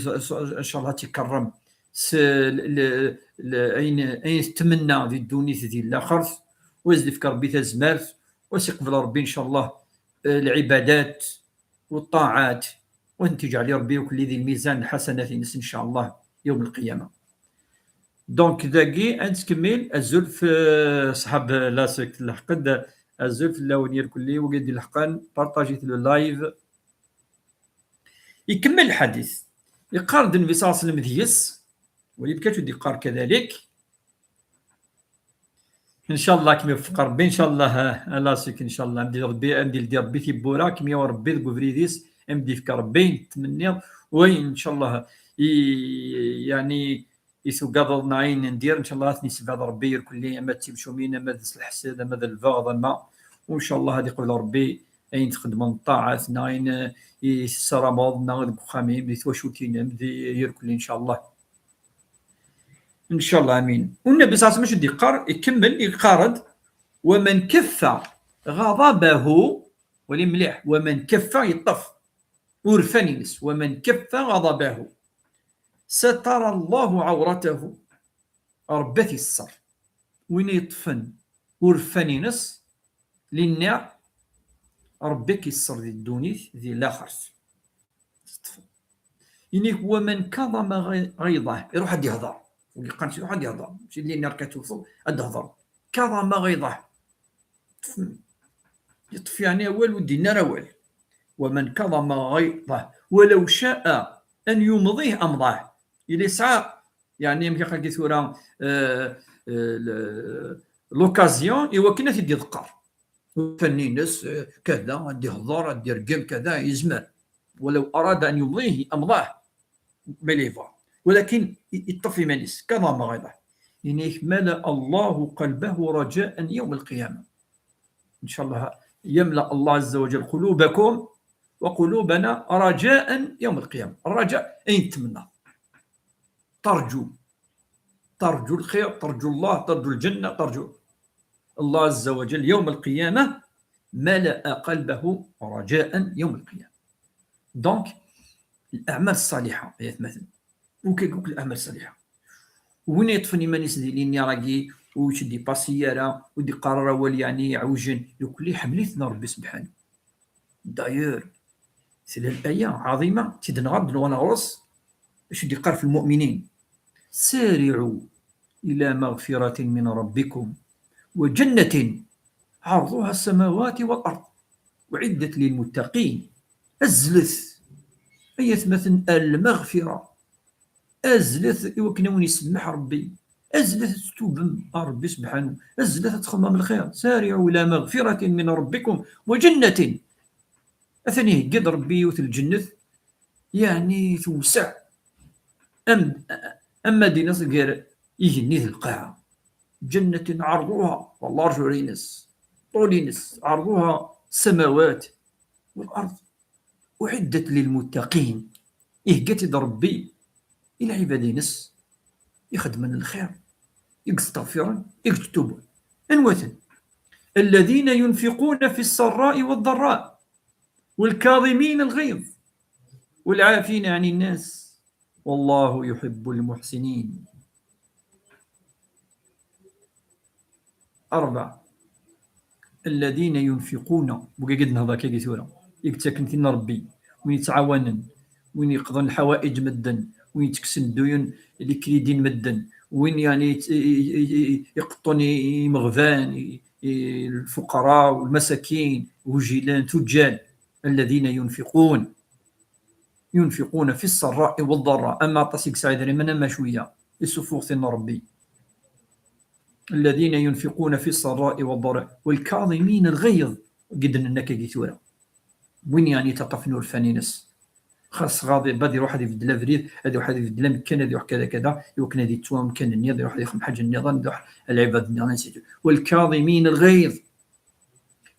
ncallah ad tt-ikerrem s l-, l-, l-, ayen, ayen tettmenna di ddunit di laxert, u ad s-d-ifk Ṛebbi tazmert, u ad s-iqbel Ṛebbi ncallah, eh, lɛibadat, u ṭṭaɛat, u ad tent-iǧɛel Ṛebbi akk di lmizan lḥasanat-ines ncallah yawm lqiyama. Donc dagi ad nettkemmil. Azul f ṣṣḥab la sekt lḥeqq-d, azul fell-awen irkelli, wigi d-ilḥeqqen, partajit le live. Ikemmel lḥadit. Yeqqar-d Nnbi ṣalla Llahu ɛalayhi wa sallam deg-s, wali d-yeqqar kadalik. Ncallah ad kem-iweffiq Ṛebbi, ncallah, a la sekt, ncallah ad m-d-ildi Ṛebbi, ad m-d-ildi Ṛebbi tiwwura, ad kem-yawi Ṛebbi deg ubrid-is, ad m-d-ifk Ṛebbi ayen tettmenniḍ, wayen ncallah i, yeɛni, i tugadeḍ neɣ ayen n dir, ncallah ad ten-isbad Ṛebbi irkelli, ama d timcumin, ama d s leḥsad, ama d lbeɣḍ, ama, u ncallah ad iqbel Ṛebbi ayen txeddmeḍ n ṭṭaɛat, neɣ ayen, eh, i tessarameḍ, neɣ deg uxxam-im, di twacult-inem, di irkelli, ncallah. Ncallah, amin. U Nnbi ṣalla Llahu ɛalayhi wa sallam acu d-yeqqar, ikemmel, yeqqar-d: "Wa man kaffa ɣadabahu", wali mliḥ, "wa man kaffa", yeṭṭef urfan-ines, "wa man kaffa ɣadabahu, satara Allahu ɛawratahu", Ṛebbi ad t-isser. Win yeṭṭfen urfan-ines, linna Ṛebbi ad k-isser di ddunit, di laxert. Ini-k: "Wa man kaḍama ɣi-, ɣiḍah", iruḥ ad d-ihḍer. Wigi qqaren-as iruḥ ad d-ihḍer. Mačči d linna akka tewteḍ, ad d-ihḍer. Kaḍama ɣiḍah. Yeṭṭef, yeṭṭef yeɛni awal, ur d-yenni ara awal. "Wa man kaḍama ɣiḍah, walaw ca'a an yumḍih amḍah." Yella yesɛa, yeɛni, amek akka agi tura, eh, eh, le-, l'occasion i wakken ad t-id-iḍeqqer. Urfan-ines, eh, kada, ad d-ihḍer, ad d-irgem, kada, yezmer. "Walaw arada an yumḍih amḍah", ma yella yebɣa. Walakin i-, yeṭṭef iman-is, kaḍama ɣiḍah. Ini-k: "Mala Allahu qalbahu raja'an yawm al-qiyamah." Ncallah yamla Allah azza wa jal qulubakum wa qulubana raja'an yawm al-qiyamah. Rraja, ayen tmenna. Tarǧu. Tarǧu lxir, tarǧu Allah, tarǧu lǧenna, tarǧu Allah azza wa jal yawm al-qiyamah, mala'a qalbahu raja'an yawm al-qiyamah. Donc, l-a'mal ṣṣaliḥa, ay atmaten. Ukaguk l-a'mal ṣṣaliḥa. Win yeṭṭfen iman-is di linyar-agi, ur yettdipasi ara, ur d-iqqar ara awal, yeɛni, iɛewjen, nekkni iḥemmel-iten Ṛebbi subḥanahu. D'ailleurs, tella l-aya ɛaḍima, tt-id-nɣa d-nwan ɣur-s, acu d-iqqar f lmu'minin: "Sari'u ila maɣfiratin min rabbikum wa jannatin ɛarḍuha as-samawati wal ard, uɛiddat lil muttaqin." Azlet, ay atmaten, ar lmaɣfira. Azlet i wakken a wen-isemmeḥ Ṛebbi. Azlet ad tettubem ɣer Ṛebbi subḥanahu. Azlet ad txedmem lxir. Sari'u ila maɣfiratin min rabbikum wa jannatin. Atan ihegga-d Ṛebbi yiwet n lǧennet, yeɛni tewseɛ. Am, am ma d-iniḍ gar igenni d lqaɛa. Jannatin ɛerḍuha, largeur-ines, ṭṭul-ines, ɛerḍuha samawat wal ard. Uɛiddat lil muttaqin. Ihegga-tt-id Ṛebbi i lɛibad-ines ixeddmen lxir, i yesteɣfiren, i yettuben. Anwa-ten? Alladhina yunfiquna fi ṣṣarra'i wa ḍḍarra, wal kaḍimina lɣiḍ, wal ɛafina ɛani nnas, wallahu yuḥibbu lmuḥsinin. Ṛebɛa. Alladhina yunfiquna, wigi i d-nehḍer akkagi tura, i yettaken tin n Ṛebbi, win yettɛawanen, win yeqḍen lḥawaiǧ n medden, win yettekksen dduyun, les crédits n medden, win, yeɛni, yett-, i, i, i, i, iqeṭṭun i, i imeɣban, i, i, lfuqara, lmasakin, igujilen, tuǧǧal. Alladhina yunfiqun. Yunfiquna fi ṣṣarra'i wa ḍḍarra. Ama aṭas i yesɛa idrimen, ama cwiya, isufuɣ tin n Ṛebbi. Alladhina yunfiquna fi ṣṣarra'i wa ḍḍarra wal kaḍimina lɣiḍ. Wigi i d-nenna akkagi tura. Win, yeɛni, yettaṭṭafen urfan-ines. Xas ɣaḍib, ad iruḥ ad ibeddel abrid, ad iruḥ ad ibeddel amkan, ad iruḥ kada kada, i wakken ad yettu amkan-nni, ad iruḥ ad ixdem ḥaǧa nniḍen, ad iruḥ lɛibad nniḍen, ainsi de suite. Wal kaḍimina lɣiḍ.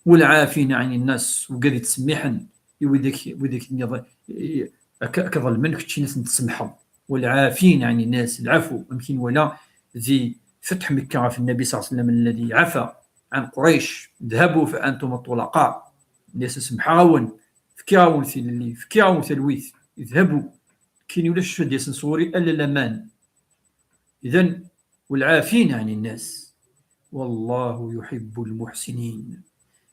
Wal ɛafina ɛani nnas, wigi i d-yettsemmiḥen i widak, widak nniḍen, i, akka, akka ḍelmen, keččini ad ten-tsemḥeḍ. والعافين عن الناس, العفو. Amek i nwala di Fatḥ Mekka ɣef Nnabi صلى الله عليه وسلم الذي عفا عن قريش, اذهبوا فأنتم الطلقاء. Nna-yasen: "Semḥeɣ-awen, fkiɣ-awen tilelli, fkiɣ-awen talwit, اذهبوا." Kini ulac ad yasen sɣur-i ala laman. إذن: "والعافين عن الناس والله يحب المحسنين."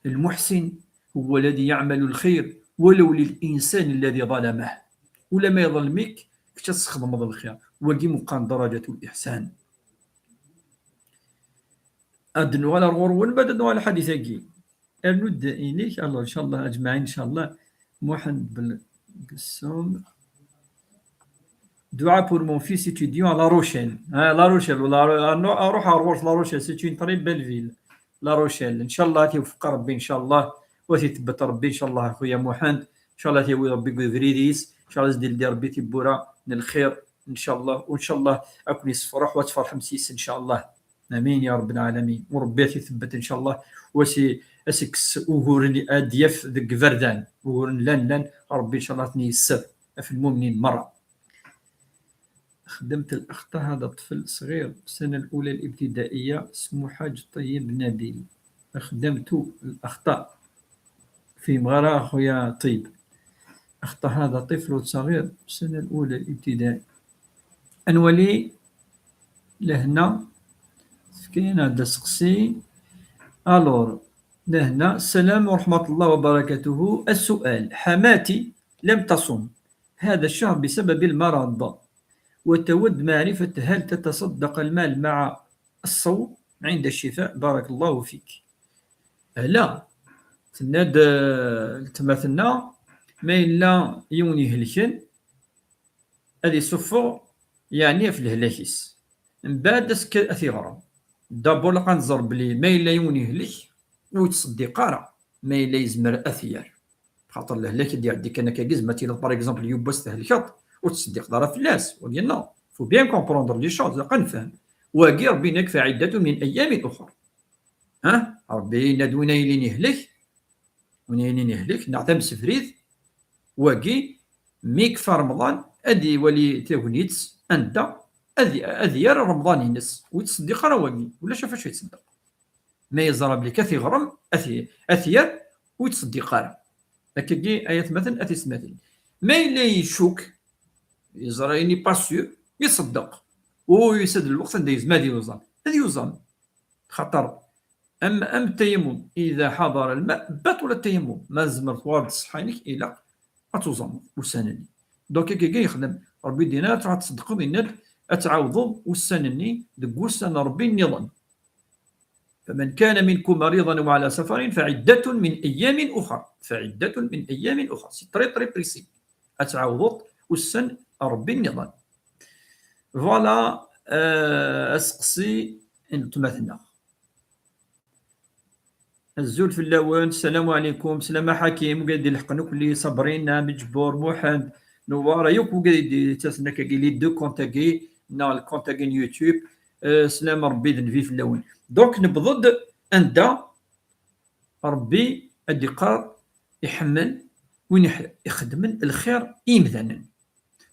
المحسن هو الذي يعمل الخير ولو للإنسان الذي ظلمه. Ula ma iḍlem-ik, kečč ad tesxedmeḍ lxir. Wagi meqqar درجة الإحسان. Ad nuɣal ar ɣur-wen, bad ad nuɣal lḥadit-agi. Rnu-d inek, alors, inchallah, ajmaɛin, inchallah. Muḥend Belqessum. Dua pour mon fils étudiant à La Rochelle. Ah, La Rochelle, wala, ah, non, ah, ruḥ ar ɣur-s La Rochelle, c'est une très belle ville. La Rochelle, inchallah, ad t-iwefeq Rebbi, inchallah, wa ad t-itebbet Rebbi, inchallah, a xuya Muḥend, inchallah, ad t-yawi Rebbi deg ubrid-is, inchallah, ad s-d-ildi Rebbi tibbura n lxir, inchallah, u inchallah, ad ken-yessefreḥ, wa ad tferḥem s-is, inchallah. Amin ya Rabbal Alamin. U Rebbi ad t-itebbet, inchallah, u ad s-, ad s-ikkes uguren ad d-yaf deg iberdan. Uguren llan, llan, Rebbi, inchallah, ad ten-yesser ɣef lmumnin merra. خدمت الأخطاء، هذا طفل صغير، السنة الأولى الابتدائية، اسمه حاج طيب نبيل. خدمت الأخطاء. في مغارة خويا طيب. أخطأ هذا طفل صغير، السنة الأولى الابتدائي. أنولي لهنا، كاين هذا السقسي. ألور، لهنا: السلام ورحمة الله وبركاته. السؤال: حماتي لم تصم هذا الشهر بسبب المرض، وتود معرفة هل تتصدق المال مع الصوم عند الشفاء؟ بارك الله فيك. Ala, tenna-d, eh, letma-tneɣ, ma yella yiwen ihelken, ad isuffeɣ, yeɛni, ɣef lehlak-is. Mbeɛd, as-, ad t-iɣrem. D'abord, ilaq ad nẓer belli ma yella yiwen ihlek, ur yettṣeddiq ara, ma yella yezmer ad t-yerr. Xaṭer lehlak i d-iɛeddi kan akka, gizem ad tiliḍ, par exemple, yiwwas thelkeḍ, ur tettṣeddiqeḍ ara fell-as, wagi, non. Faut bien comprendre les choses, ilaq ad nefhem. Wagi, Rebbi yenna-k: فعدة من أيام أخر. Ha? Rebbi yenna-d win ay yilin yehlek, win ay yilin yehlek, neɣ tamsebrit, wagi, mi yekfa Remḍan, ad iwali tagnit anda ad, ad yerr Remḍan-ines. Ur yettṣeddiq ara wagi, ulac ɣef wacu yettṣeddiq. Ma yeẓra belli ad t-iɣrem, ad t-, ad t-yerr, ur yettṣeddiq ara. Akkagi, ay atmaten, a tiyessetmatin. Ma yella icuk, yeẓra, il n'est pas sûr, iṣeddeq. U yusa-d lweqt anda yezmer ad yuẓam. Ad yuẓam. Xaṭer, am, am التيمم، إذا حضر الماء بطل التيمم. Ma tzemreḍ, tuɣal-d ṣṣeḥḥa-inek, ilaq ad tuẓameḍ ussan-nni. Donc, akkagi yexdem. Rebbi d-yenna ad truḥeḍ ad tṣeddqeḍ, yenna-d ad tɛawdeḍ ussan-nni deg wussan n Rebbi nniḍen. فمن كان منكم مريضا أو على سفر فعدة من أيام أخر. فعدة من أيام أخر. C'est très, très précis. Ad tɛawdeḍ ussan n Rebbi nniḍen. Voilà, euh, aseqsi n weltma-tneɣ. Azul fell-awen, ssalamu ɛlikum, slama Ḥakim, wigad d-ileḥqen akk, Sabrina, Meǧbur, Muḥend, Newwara, yakk wigad i d-yettasen akkagi, les deux comptes-agi, neɣ le compte-agi n YouTube, euh, sslam Rebbi d nnbi fell-awen. Donc, newweḍ-d anda Rebbi ad d-iqqar iḥemmel win iḥ-, ixeddmen lxir i yimdanen.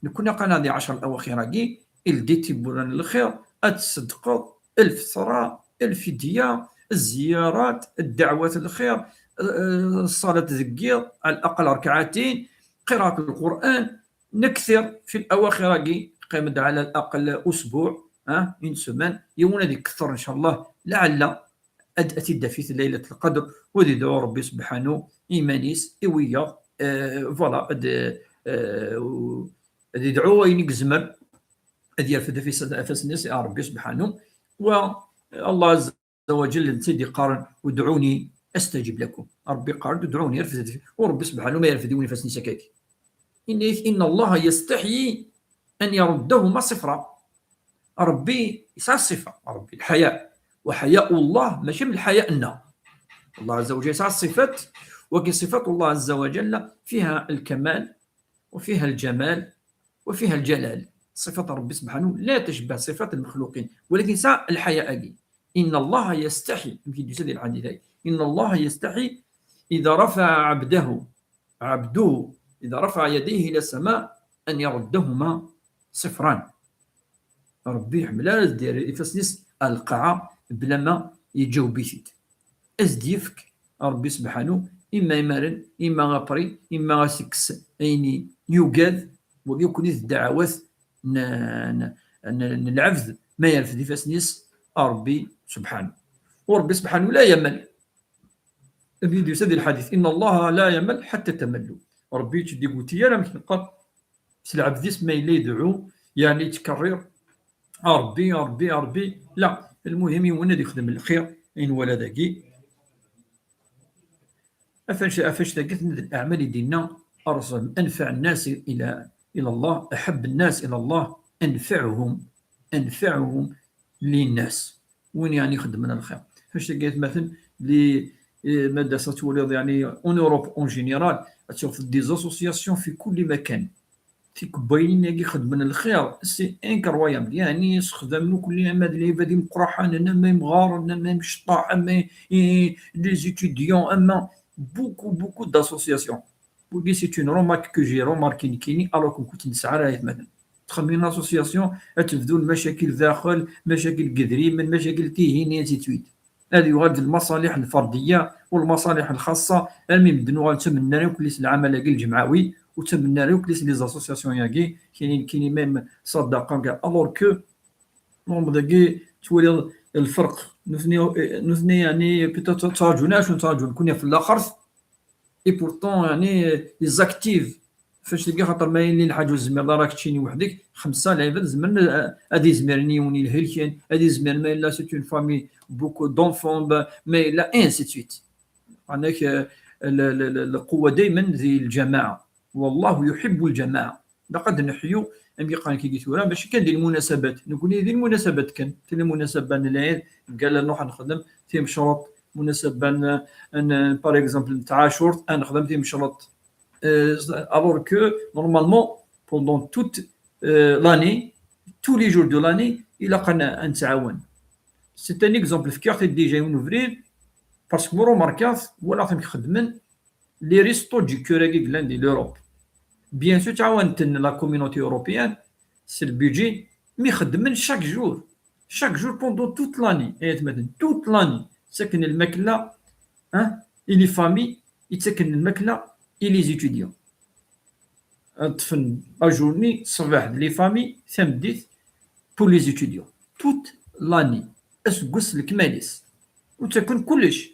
Nekkni aql-aɣ di ɛecṛa awaxir-agi, ildi tiwwura n lxir, ad tṣeddqeḍ, lfeṭra, lfidya, zziyarat, ddeɛwat n lxir, eh, ṣṣalat deg yiḍ, ɛal aqal rekɛatin, qiraat n Lqur'an, nekter fi lawaxir-agi, qqim-d ɛal aqal usbuɛ, ha, une semaine, yiwen ad ikter, ncallah, laɛella ad, ad t-id-taf Laylat Lqadr, u ad idɛu Rebbi sebḥanu i iman-is, i wiyaḍ, eh, voilà, ad, eh, u-, ad idɛu ayen i yezmer, ad yerfed afis-, afasen-is i Rebbi sebḥanu, wa Allah Azza wa Jall netta i d-iqqaren: "ادعوني أستجب لكم". Rebbi iqqar-d: "ادعوني", refdet, u Rebbi sebḥanu ma yerfed yiwen ifassen-is akkagi. Inna-, إن الله يستحيي أن يردهما صفرا. Rebbi yesɛa ṣṣifa, Rebbi الحياء. وحياء الله ماشي من الحياء-nneɣ. Allah Azza wa Jall yesɛa ṣṣifat, wagi ṣifat Allah Azza wa Jall فيها الكمال وفيها الجمال وفيها الجلال. صفات ربي سبحانه لا تشبه صفات المخلوقين، ولكن يسعى الحياء أكي. إن الله يستحي، يمكن يسد الحديث هاي. إن الله يستحي إذا رفع عبده، عبده، إذا رفع يديه إلى السماء أن يردهما ṣifran. Ṛebbi iḥemmel ara ad d-yerr ifassen-is ar lqaɛa bla ma yeǧǧaweb-it-id. Ad s-d-yefk Ṛebbi sebḥanu, imma imaren, imma apri, imma ad s-ikkes ayen yugad. Wagi akk d ddeɛwat n, n, n, n lɛebd ma yerfed ifassen-is Ṛebbi sebḥanu. U Ṛebbi sebḥanu la yamal. Ad d-yusa di lḥadit, inna Allaha la yamal ḥatta tamallu. Ṛebbi ur tt-id-iwwiti ara, amek neqqar, s lɛebd-is ma yella idɛu, yeɛni yettkerrir, a Ṛebbi, a Ṛebbi, a Ṛebbi. La, lmuhim yiwen ad yexdem lxir, ayen wala dagi. Ɣef anect-, ɣef anect-agi, tenna d leɛmal i d-yenna, أرسل أنفع الناس إلى، إلى الله، أحب الناس إلى الله أنفعهم، أنفعهم للناس. Win yeɛni ixeddmen lxir. Ɣef anect-agi, atmaten, li, eh, ma d-as ad twaliḍ, yeɛni, en Europe en général, ad tafeḍ des associations fi kulli makan. Tikebbayin-agi xeddmen lxir, c'est incroyable. Yeɛni, ssexdamen akk, ama d lɛibad imeqqraḥanen, ama imɣaren, ama imecṭaḥ, ama i, les étudiants, ama beaucoup, beaucoup d'associations. Wagi, c'est une remarque que j'ai remarqué nekkini, alors que ur ken-nesɛi ara, aytmaten. Txemmem une association, ad tebdu lmacakil daxel, macakil deg idrimen, macakil tihin, et ainsi de suite. Ad yuɣal d lmaṣaliḥ lferdiya u lmaṣaliḥ lxaṣṣa, armi medden uɣalen ttamennar akk les lɛamal-agi lǧemɛawi, u ttamennar akk les, les associations-agi, kini, kini même ṣṣadaqa, kra. Alors que, normal dagi, twaliḍ lferq. Nutni, nutni, yeɛni, peut-être, ttraǧun acu ttraǧun, kun fi laxert, et pourtant, yeɛni, ils activent. Ɣef anect-agi, xaṭer ma yella lḥaǧa ur tezmireḍ ara keččini weḥd-k, xemsa lɛibad zemren, eh, ad izmiren yiwen yelha kan, ad izmiren ma yella c'est une famille, beaucoup d'enfants, ba-, ma yella, ainsi de suite. Yeɛni, eh, l-, l-, l-, lquwwa daymen di lǧamaɛa. والله يحب الجماعة. Ilaq ad neḥyu, amek i qqaren kigi tura, mačči kan di lmunasabat. Nekkni di lmunasabat kan. Tili lmunasaba n lɛid, qal ad nruḥ ad nexdem timecreḍt, munasaba n, n, par exemple, n tɛacurt, ad nexdem timecreḍt. Euh, alors que, normalement, pendant toute, euh, l'année, tous les jours de l'année, ilaq ad n-, ad nettɛawan. C'est un exemple, fkiɣ-t-id déjà yiwen ubrid, parce que ma remarqueɣ-t, walaɣ-t amek xeddmen, les restos du cœur-agi yellan di l'Europe. Bien sûr, ttɛawanen-ten la communauté européenne, c'est le budget, mais xeddmen chaque jour. Chaque jour pendant toute l'année, aytmaten, toute l'année. Ttaken lmakla, hein, i les familles, ttaken lmakla i les étudiants. Ṭṭfen ajourni ṣṣbeḥ d les familles, tameddit pour les étudiants. Toute l'année. Aseggas s lekmal-is. U ttaken kullec.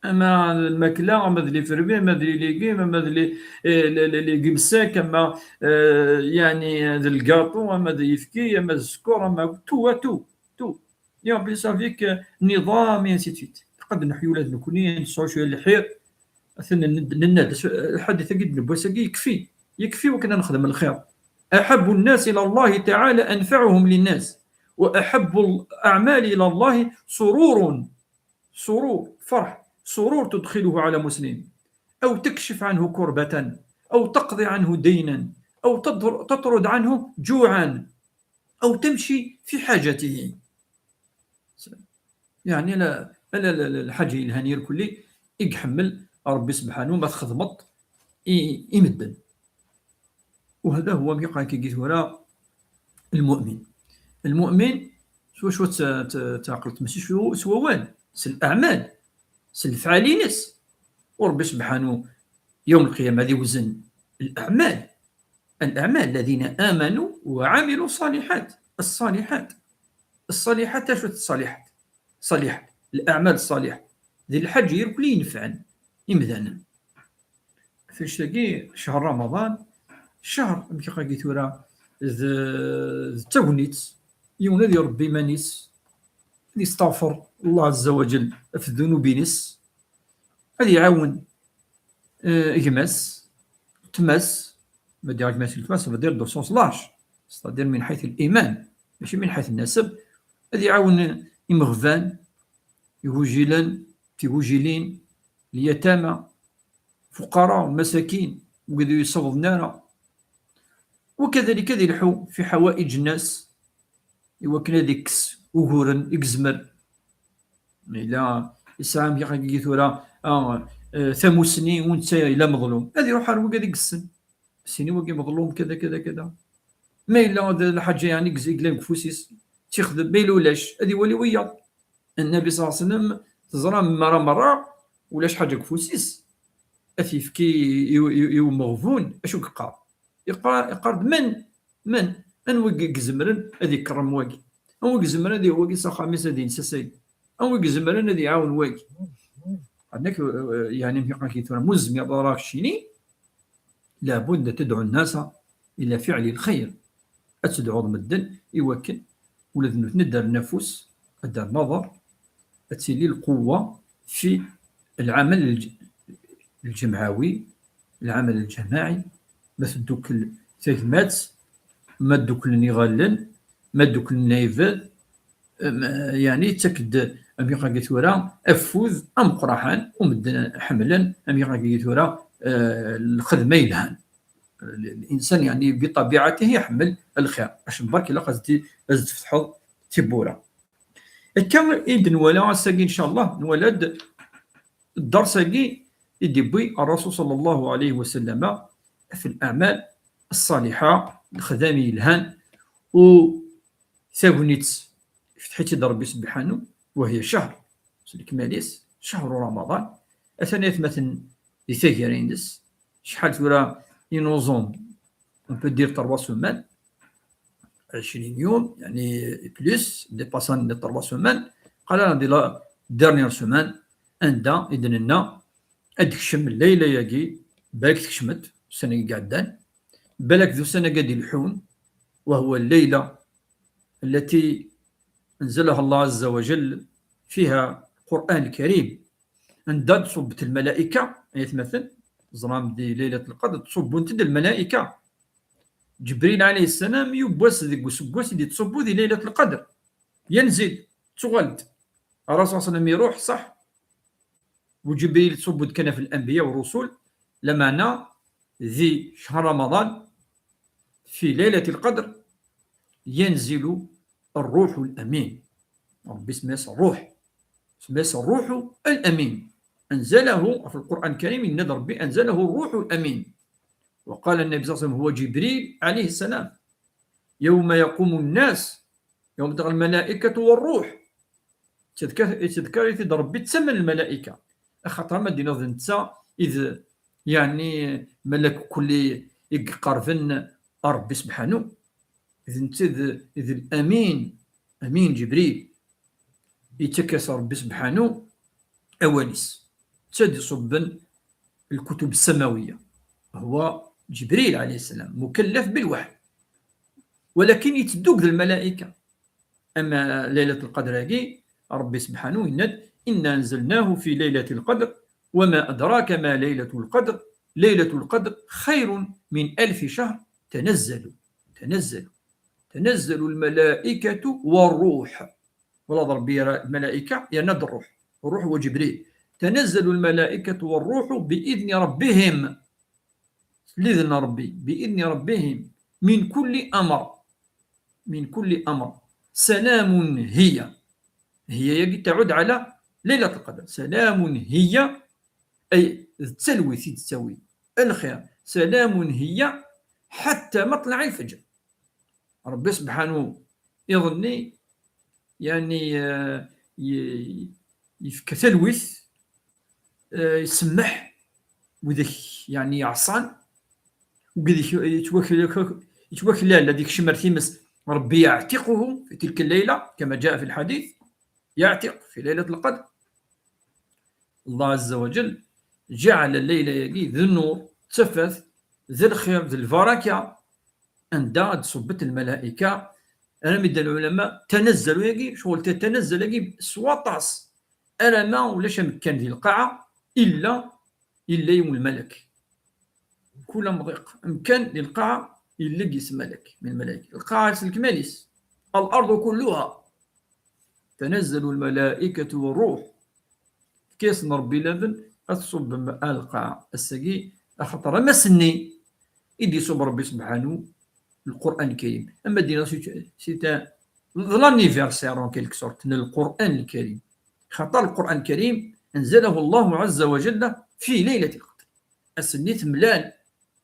Ama d lmakla, ama d les fruits, ama d les légumes, ama d les, eh, les, les légumes secs, ama, eh, yeɛni d lgaṭu, ama d yefki, ama d sskeṛ, ama tout, tout, tout. Et en plus avec, euh, nniḍam, et ainsi de suite. Ilaq ad neḥyu ula d nekkni, ad nesɛu cwiya n lḥir. Atan nenna-d, nenna-d, lḥadit-agi d-newwi ass-agi yekfi. Yekfi wakken ad nexdem lxir. أحب الناس إلى الله تعالى أنفعهم للناس، وأحب الأعمال إلى الله سرور، سرور، فرح، سرور تدخله على مسلم، أو تكشف عنه كربة، أو تقضي عنه دينا، أو تطر-، تطرد عنه جوعا، أو تمشي في حاجته. Yeɛni, la, la, la, la, lḥaǧa yelhan irkelli i iḥemmel Ṛebbi sebḥanu ma txedmeḍ i, i medden. وهذا هو ما يقال كي قلت ورا المؤمن. المؤمن شو، شو ت-، ت-، تعقل تمشي شو سوى وين؟ سل الأعمال، سل الفعالينس. وربي سبحانه يوم القيامة ذي وزن الأعمال. الأعمال، الذين آمنوا وعملوا الصالحات. الصالحات. الصالحات، شو الصالحات؟ صالحات. الأعمال الصالحة. ذي الحاجة يركل ينفعن. إمذانا. Ɣef anect-agi, ccher Remḍan, ccher, amek i ɣ-agi tura, d, d tagnit, yiwen ad irebbi iman-is, ad isteɣfer Allah Azza wa Jal ɣef ddunub-ines, ad iɛawen, eh, gma-s, tma-s, ma d-iɣ gma-s, gma-s, ça veut dire dans le sens large, c'est-à-dire min ḥayt al-iman, mačči min ḥayt al-nasab, ad iɛawen imeɣban, igujilen, tigujilin, lyatama, fuqara, masakin, wid ur yessawḍen ara. Wakadalik ad ilḥu fi ḥawaiǧ nnas, i wakken ad ikkes uguren i yezmer. Yella yesɛa, am yagi tura, ah, eh, tamusni, u netta yella meḍlum. Ad iruḥ ar wigad i yessen. Sini wagi meḍlum, kada, kada, kada. Ma yella d lḥaǧa yeɛni yellan deg ufus-is, tt-ixdem, ma yella ulac, ad iwali wiyaḍ. Nnabi ṣalla Llahu ɛalayhi wa sallam, teẓram, mara merra, ulac ḥaǧa deg ufus-is, ad t-yefk i, i, i, i umeɣbun, acu yeqqar? Yeqqar, yeqqar-d: "Men? Men? Anwa i izemren ad ikerrem wagi? Anwa i izemren ad yehwi wagi s axxam-is, ad yensasay? Anwa i izemren ad iɛawen wagi?" Ɛednak, eh, yeɛni, mi qqaren tura, mu tzemreḍ ara keččini, لابد تدعو الناس إلى فعل الخير. Ad tedɛuḍ medden i wakken ula d nutni ad d-rren afus, ad d-rren aḍar, ad tili lquwwa fi lɛamal lǧ-, lǧemɛawi, lɛamal lǧamaɛi, ma teddukel tagmat, ma dduklen iɣallen, ma dduklen lɛibad, em, yeɛni yettak-d, am yeqqar tura, afud ameqqraḥan, u medden ḥemmlen, am yeqqar tura, eh, lxedma yelhan. L'insan, yeɛni, بطبيعته يحب الخير. Acu n berk ilaq ad s-d-, ad s-d-tfetḥeḍ tiwwura. Akka i d-nwala ass-agi, ncallah, nwala-d dders-agi i d-yewwi Rrasul ṣalla Llahu ɛalayhi wa sallam ɣef الأعمال الصالحة, lexdam yelhan, u tagnit ifteḥ-itt-id Ṛebbi subḥanu, وهي شهر, s lekmal-is, شهر رمضان, atan aytmaten di taggara-ines, acḥal tura inuẓumen, on peut dire trois semaines, ɛecrin yum, yeɛni plus, dépassan les trois semaines, qal di la dernière semaine, anda i d-nenna ad d-tekcem llayla-agi, balak tekcem-d ussan-agi iɛeddan, balak d ussan-agi ad d-ilḥun, وهو الليلة التي أنزلها الله عز وجل فيها القرآن الكريم. Anda d-ṣubbet lmalayka, ay atmaten, teẓram di Laylat Lqadr, ttṣubbun-d lmalayka. Ǧebril ɛalayhi ssalam, yiwwas deg useggas i d-yettṣubbu di Laylat Lqadr. Yanzil, ttuɣal-d. Rrasul ṣalla Llahu ɛalayhi wa sallam iruḥ, ṣaḥ? U Ǧebril yettṣubbu-d kan ɣef lanbiya u rrusul, lameɛna di ccher Ramaḍan, fi Laylat Lqadr, ينزل الروح الأمين. Ṛebbi isemma-yas Ṛṛuḥ. Isemma-yas Ṛṛuḥ al-Amin. أنزله, ɣef Lqur'an Lkarim, yenna-d Ṛebbi: أنزله الروح الأمين. وقال النبي صلى الله عليه وسلم: هو جبريل عليه السلام. يوم يقوم الناس، يوم تقوم الملائكة والروح. Yettḍekkar-, yettḍekkar-it-id Ṛebbi d tama n lmalayka. Axaṭer ma d-iniḍ d netta i d, yeɛni, malak kulli i iqerben ar Ṛebbi subḥanu. D netta i d, i d Lamin, Amin Ǧebril. Yettak-as Ṛebbi subḥanu awal-is. Netta i d-iṣubben lkutub ssamawiya. هو جبريل عليه السلام مكلف بالوحي. Walakin yetteddu akked lmalayka. Ama Laylat Lqadr-agi, Ṛebbi subḥanu yenna-d: إنا أنزلناه في ليلة القدر وما أدراك ما ليلة القدر، ليلة القدر خير من ألف شهر، تنزل، تنزل، تنزل الملائكة والروح. Wala d Ṛebbi yerna lmalayka, yerna-d Ṛṛuḥ. Ṛṛuḥ هو جبريل. تنزل الملائكة والروح بإذن ربهم. Lidn Ṛebbi, بإذن ربهم، من كل أمر. من كل أمر. سلام هي. هي-yagi تعود على ليلة القدر. سلام هي، أي d talwit i d-tettawi. الخير. سلام هي حتى مطلع الفجر. Ṛebbi subḥanu iḍ-nni, yeɛni, eh, ye-, yefka talwit, eh, isemmeḥ widak, yeɛni, yeɛṣan, wid yettwakla-, ad ikcem ar times, Ṛebbi يعتقه في تلك الليلة كما جاء في الحديث، يعتق في ليلة القدر. Allah Azza wa Jal جعل llayla-yagi d nnur, d tafat, d lxir, d lbaraka, anda ad d-ṣubbet lmalayka, armi d-nnan lɛulama, tanazzalu-yagi, ccɣel ta-, tanazzalu-yagi s waṭas, arama ulac amekkan di lqaɛa illa, illa yiwen lmalak. Kul amḍiq, amkan di lqaɛa, yella deg-s malak, min lmalayka. Lqaɛa s lekmal-is. الأرض كلها. تنزل الملائكة والروح. Fkan-asen Ṛebbi laben ad ṣubben ar lqaɛa. Ass-agi, axaṭer am ass-nni i d-iṣubb Ṛebbi subḥanu Lqur'an Lkarim. Ama d-iniɣ, c'est un, c'est un, d l'anniversaire en quelque sorte n Lqur'an Lkarim. Xaṭer Lqur'an Lkarim, أنزله الله عز وجل في ليلة القدر. Ass-nni temlal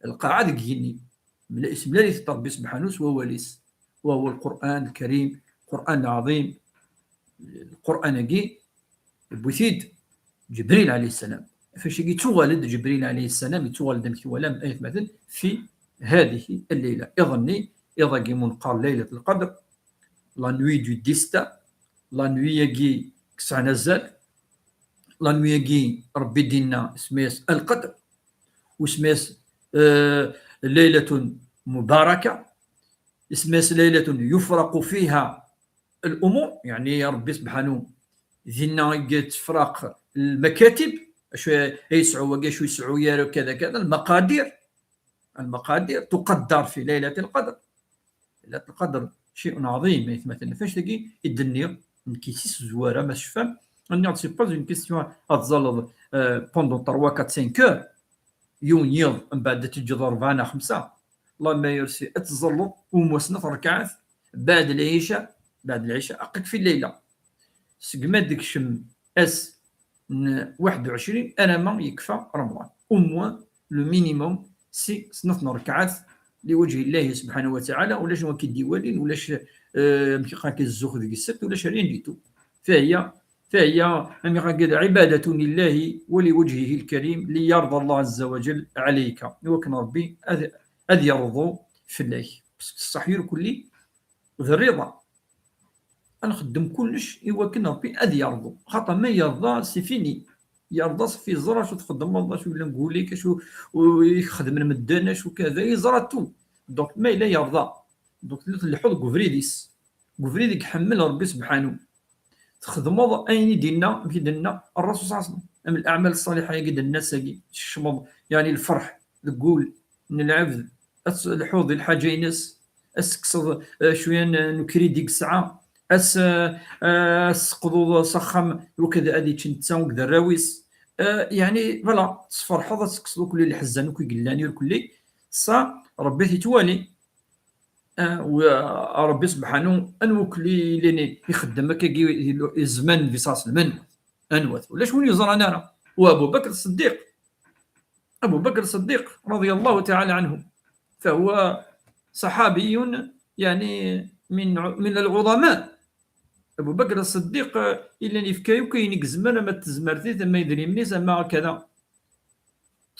lqaɛa deg yigenni. Mla-, ismlal-it Ṛebbi subḥanu s wawal-is, وهو القرآن الكريم، القرآن العظيم. Lqur'an-agi, yewwi-t-id Ǧebril ɛalayhi ssalam. Ɣef wacu-agi yettuɣal-d Ǧebril ɛalayhi ssalam, yettuɣal-d amek twalam, ay atmaten, في هذه الليلة. Iḍ-nni, iḍ-agi mu neqqar Laylat Lqadr, la nuit du destin, la nuit-agi yesɛan azal, la nuit-agi Ṛebbi d-yenna isem-is Lqadr, u isem-is, eh, Laylatun Mubaraka, isem-is Laylatun yufraqu fiha الأمور، يعني Ṛebbi subḥanu dinna i yettefraq lmakatib, acu ay yesɛu wagi, acu yesɛu yara, kada, kada, المقادير، المقادير تقدر في ليلة القدر. ليلة القدر شيء عظيم، ay atmaten. Ɣef wacu-agi i d-nniɣ, nekk si tzwara, ma tecfam, nniɣ-d, c'est pas une question ad tẓalleḍ, euh, pendant trois, quatre, cinq heures, yiwen yiḍ, mbeɛd ad teǧǧeḍ rebɛa neɣ xemsa. Allahumma yursi, ad tẓalleḍ au moins snat ṛekɛat, mbeɛd lɛica, mbeɛd lɛica, aql-ik fi llayla. Segmi ad d-ikcem ass n waḥed u ɛecrin, alamma yekfa Remḍan. Au moins, le minimum, si snat n ṛekɛat, لوجه الله سبحانه وتعالى, ulac wa k-id-iwalin, ulac, eh, amek i qqaren, zzux deg ssebt, ulac rien du tout. فهي، فهي, amek i qqaren, عبادة لله ولوجهه الكريم ليرضى الله عز وجل عليك. I wakken Ṛebbi ad, ad yerḍu fell-ak. Parce que ṣṣeḥ irkelli d rriḍa. Ad nxeddem kullec i wakken Ṛebbi ad yerḍu. Xaṭer ma yerḍa, c'est fini. Yerḍa, ṣafi, yeẓra acu txeddmeḍ, acu yellan deg wul-ik, acu i k-xedmen medden, acu kada, yeẓra tout. Donc, ma yella yerḍa, donc, tella tleḥḥuḍ deg ubrid-is, deg ubrid i iḥemmel Ṛebbi subḥanu. Txedmeḍ ayen i d-yenna, amek i d-yenna Ṛṛasul ṣalla Llahu ɛalayhi wa sallam. Am الأعمال الصالحة-agi d-nenna ass-agi, tkecmeḍ, yeɛni, lferḥ deg wul n lɛebd, ad telḥuḍ di lḥaǧa-ines, ad s-tekkseḍ, eh, cwiya n, n ukridi i yesɛa, ad s-, eh, eh, ad s-teqḍuḍ s axxam, waked ad yečč netta akked arraw-is. Eh, yeɛni, voilà, tesferḥeḍ, ad tekkseḍ akk lḥezan akk i yellan irkelli. Ṣṣa, Ṛebbi t-yettwali. Eh, u, eh, Ṛebbi subḥanu, anwa akk i yellan ixeddem akkagi i, i zzman n Nnbi ṣalla Llahu ɛalayhi wa sallam? Anwa-t? Ulac win yeẓran ara. U Abu Bakr Ṣṣeddiq. أبو بكر الصديق رضي الله تعالى عنه، فهو صحابي، يعني، من ع-، من العظماء. Abu Bakr Ṣṣeddiq, eh, yellan yefka akk ayen i yezmer, ama d tezmert-is, ama idrimen-is, ama kada.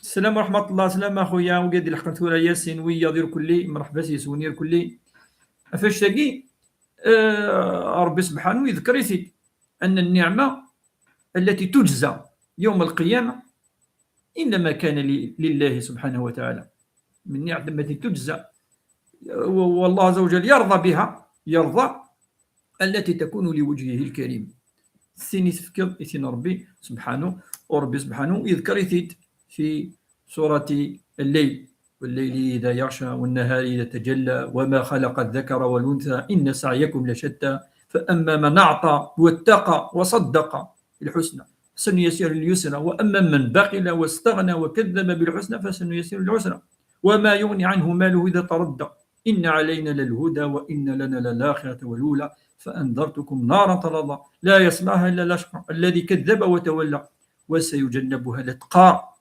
Slam ورحمة الله, slam a xuya, wigi i d-ileḥqen tura, Yasin, wiyaḍ irkelli, mreḥba s yes-wen irkelli. Ɣef wacu-agi, eh, Ṛebbi subḥanu yeḍker-it-id, أن النعمة التي تجزى يوم القيامة إنما كان ل-، لله سبحانه وتعالى. من نعمة تجزى، و-، والله عز وجل يرضى بها، يرضى التي تكون لوجهه الكريم. Tin i tefkiḍ i tin Ṛebbi subḥanu, u Ṛebbi subḥanu yeḍker-it-id في سورة الليل، والليل إذا يغشى والنهار إذا تجلى وما خلق الذكر والأنثى إن سعيكم لشتى فأما من أعطى واتقى وصدق بالحسنى فسنيسره لليسرى وأما من بخل واستغنى وكذب بالحسنى فسنيسره للعسرى وما يغني عنه ماله إذا تردى إن علينا للهدى وإن لنا للآخرة والأولى فأنذرتكم نارا تلظى لا يصلاها إلا الأشقى الذي كذب وتولى وسيجنبها الأتقى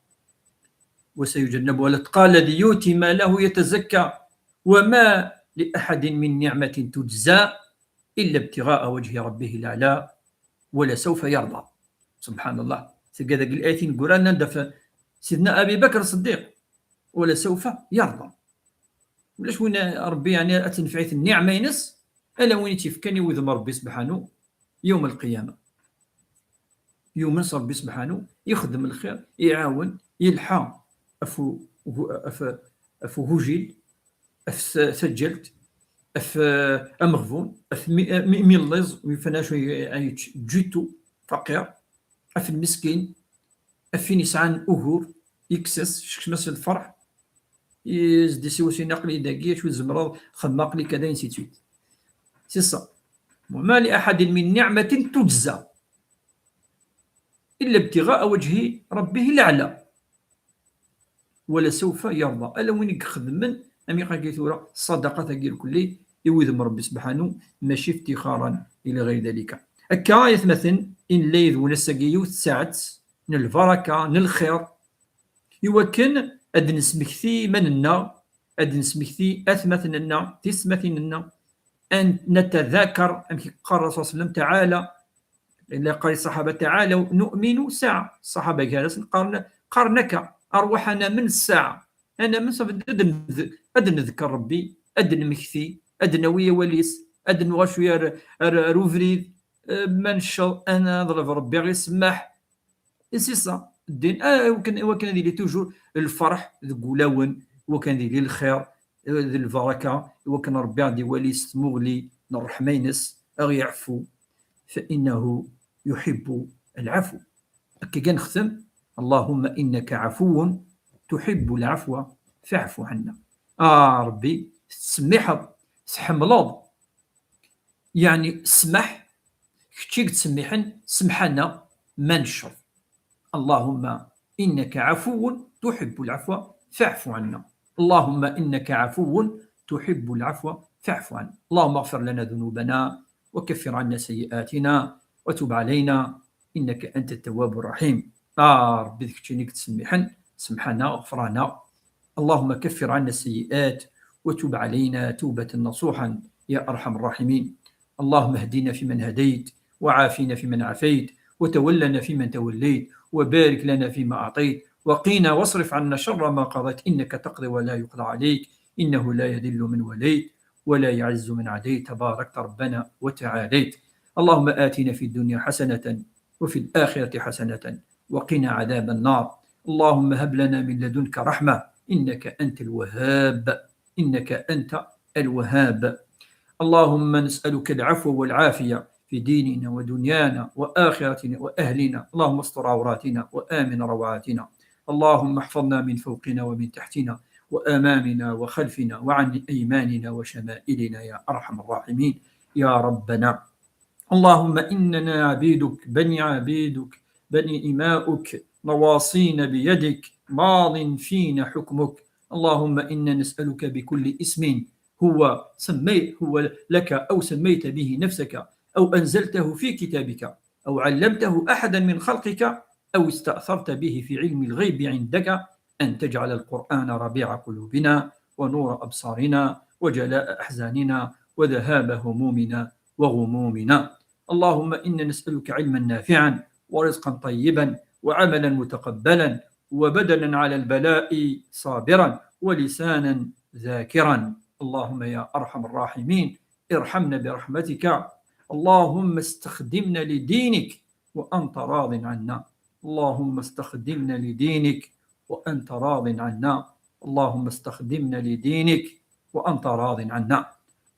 وسيجنبها الأتقى الذي يؤتي ماله يتزكى وما لأحد من نعمة تجزى إلا ابتغاء وجه ربه الأعلى ولسوف يرضى. سبحان الله. Tagi d ayen i d-yeggran anda f-, Sidna Abi Bakr Ṣṣeddiq. ولسوف يرضى. Ulac win Ṛebbi, yeɛni, ad tenfeɛ-it nniɛma-ines, ala win i tt-yefkan i wudem Ṛebbi subḥanu yawm lqiyama. Yumen s Ṛebbi subḥanu, yexdem lxir, iɛawen, yelḥa ɣef u-, ɣef, ɣef ugujil, ɣef ta-, taǧǧalt, ɣef, eh, ameɣbun, ɣef mi-, mi-, mi lliẓ, wi fanac ay-, ay-, du tout, faqir, ɣef lmiskin, ɣef win yesɛan ugur, yekkes-as, yekcem-as lferḥ, yezdi s iwsiwen aql-i dagi, acu tzemreḍ, xdem aql-i kada, ainsi de suite. C'est ça. وما لأحد من نعمة تجزى إلا ابتغاء وجه ربه الأعلى ولسوف يرضى. Ala win i ixedmen, am iqagi tura, ṣṣadaqat-agi irkelli, i wudem Ṛebbi subḥanu, mačči iftixaran ila ɣayr dalika. Akka, ay atmaten, i nella yid-wen ass-agi yiwet tsaɛet n lbaraka, n lxir, i wakken ad d-nesmekti iman-nneɣ, ad d-nesmekti atmaten-nneɣ, tismatin-nneɣ, ad natadakar, amek i yeqqar Rasul sallam, taɛala, illa qal ṣṣaḥaba, taɛala nu'minu sa'a. Ṣṣaḥaba gar-asen qqaren, qqaren akka, arwaḥ ad namen ssaɛa, ad namen ṣafi, ad ned-, ad nedker Rebbi, ad d-nmekti, ad d-nawi awal-is, ad d-nuɣal cwiya ar, ar, ar ubrid, eh, ma necceḍ ad neḍleb Rebbi ɣer ssmaḥ. Et c'est ça, ddin, ah, iwakken, iwakken ad yili toujours lferḥ deg wulawen, iwakken ad yili lxir, eh, d lbaraka, iwakken Rebbi ad iwali s tmuɣli n ṛṛeḥma-ines, ad ɣ-yeɛfu, فإنه يحب العفو. Akka kan nextem, اللهم إنك عفو تحب العفو فاعف عنا. Ah, Rebbi, tettsemmiḥeḍ, tḥemmleḍ, yeɛni ssmaḥ, kečč i yettsemmiḥen, semḥ-aneɣ ma necceḍ. اللهم إنك عفو تحب العفو فاعف عنا. اللهم إنك عفو تحب العفو فاعف عنا. اللهم اغفر لنا ذنوبنا وكفر عنا سيئاتنا وتب علينا إنك أنت التواب الرحيم. Ah, Rebbi, d keččini i yettsemmiḥen, semḥ-aneɣ, ɣfer-aneɣ. اللهم كفر عنا السيئات وتب علينا توبة نصوحا يا أرحم الراحمين. اللهم اهدنا فيمن هديت، وعافنا فيمن عافيت، وتولنا فيمن توليت، وبارك لنا فيما أعطيت، وقنا واصرف عنا شر ما قضيت، إنك تقضي ولا يقضى عليك، إنه لا يذل من وليت، ولا يعز من عاديت، تباركت ربنا وتعاليت. اللهم آتنا في الدنيا حسنة وفي الآخرة حسنة وقنا عذاب النار. اللهم هب لنا من لدنك رحمة إنك أنت الوهاب، إنك أنت الوهاب. اللهم نسألك العفو والعافية في ديننا ودنيانا وآخرتنا وأهلنا. اللهم استر عوراتنا وآمن روعاتنا. اللهم احفظنا من فوقنا ومن تحتنا وأمامنا وخلفنا وعن أيماننا وشمائلنا يا أرحم الراحمين يا ربنا. اللهم إننا عبيدك، بني عبيدك، بني إماؤك، نواصينا بيدك، ماض فينا حكمك. اللهم إنا نسألك بكل اسم هو سميت، هو لك أو سميت به نفسك أو أنزلته في كتابك أو علمته أحدا من خلقك أو استأثرت به في علم الغيب عندك أن تجعل القرآن ربيع قلوبنا ونور أبصارنا وجلاء أحزاننا وذهاب همومنا وغمومنا. اللهم إنا نسألك علما نافعا ورزقا طيبا وعملا متقبلا وبدنا على البلاء صابرا ولسانا ذاكرا. اللهم يا أرحم الراحمين، ارحمنا برحمتك. اللهم استخدمنا لدينك وأنت راض عنا. اللهم استخدمنا لدينك وأنت راض عنا. اللهم استخدمنا لدينك وأنت راض عنا.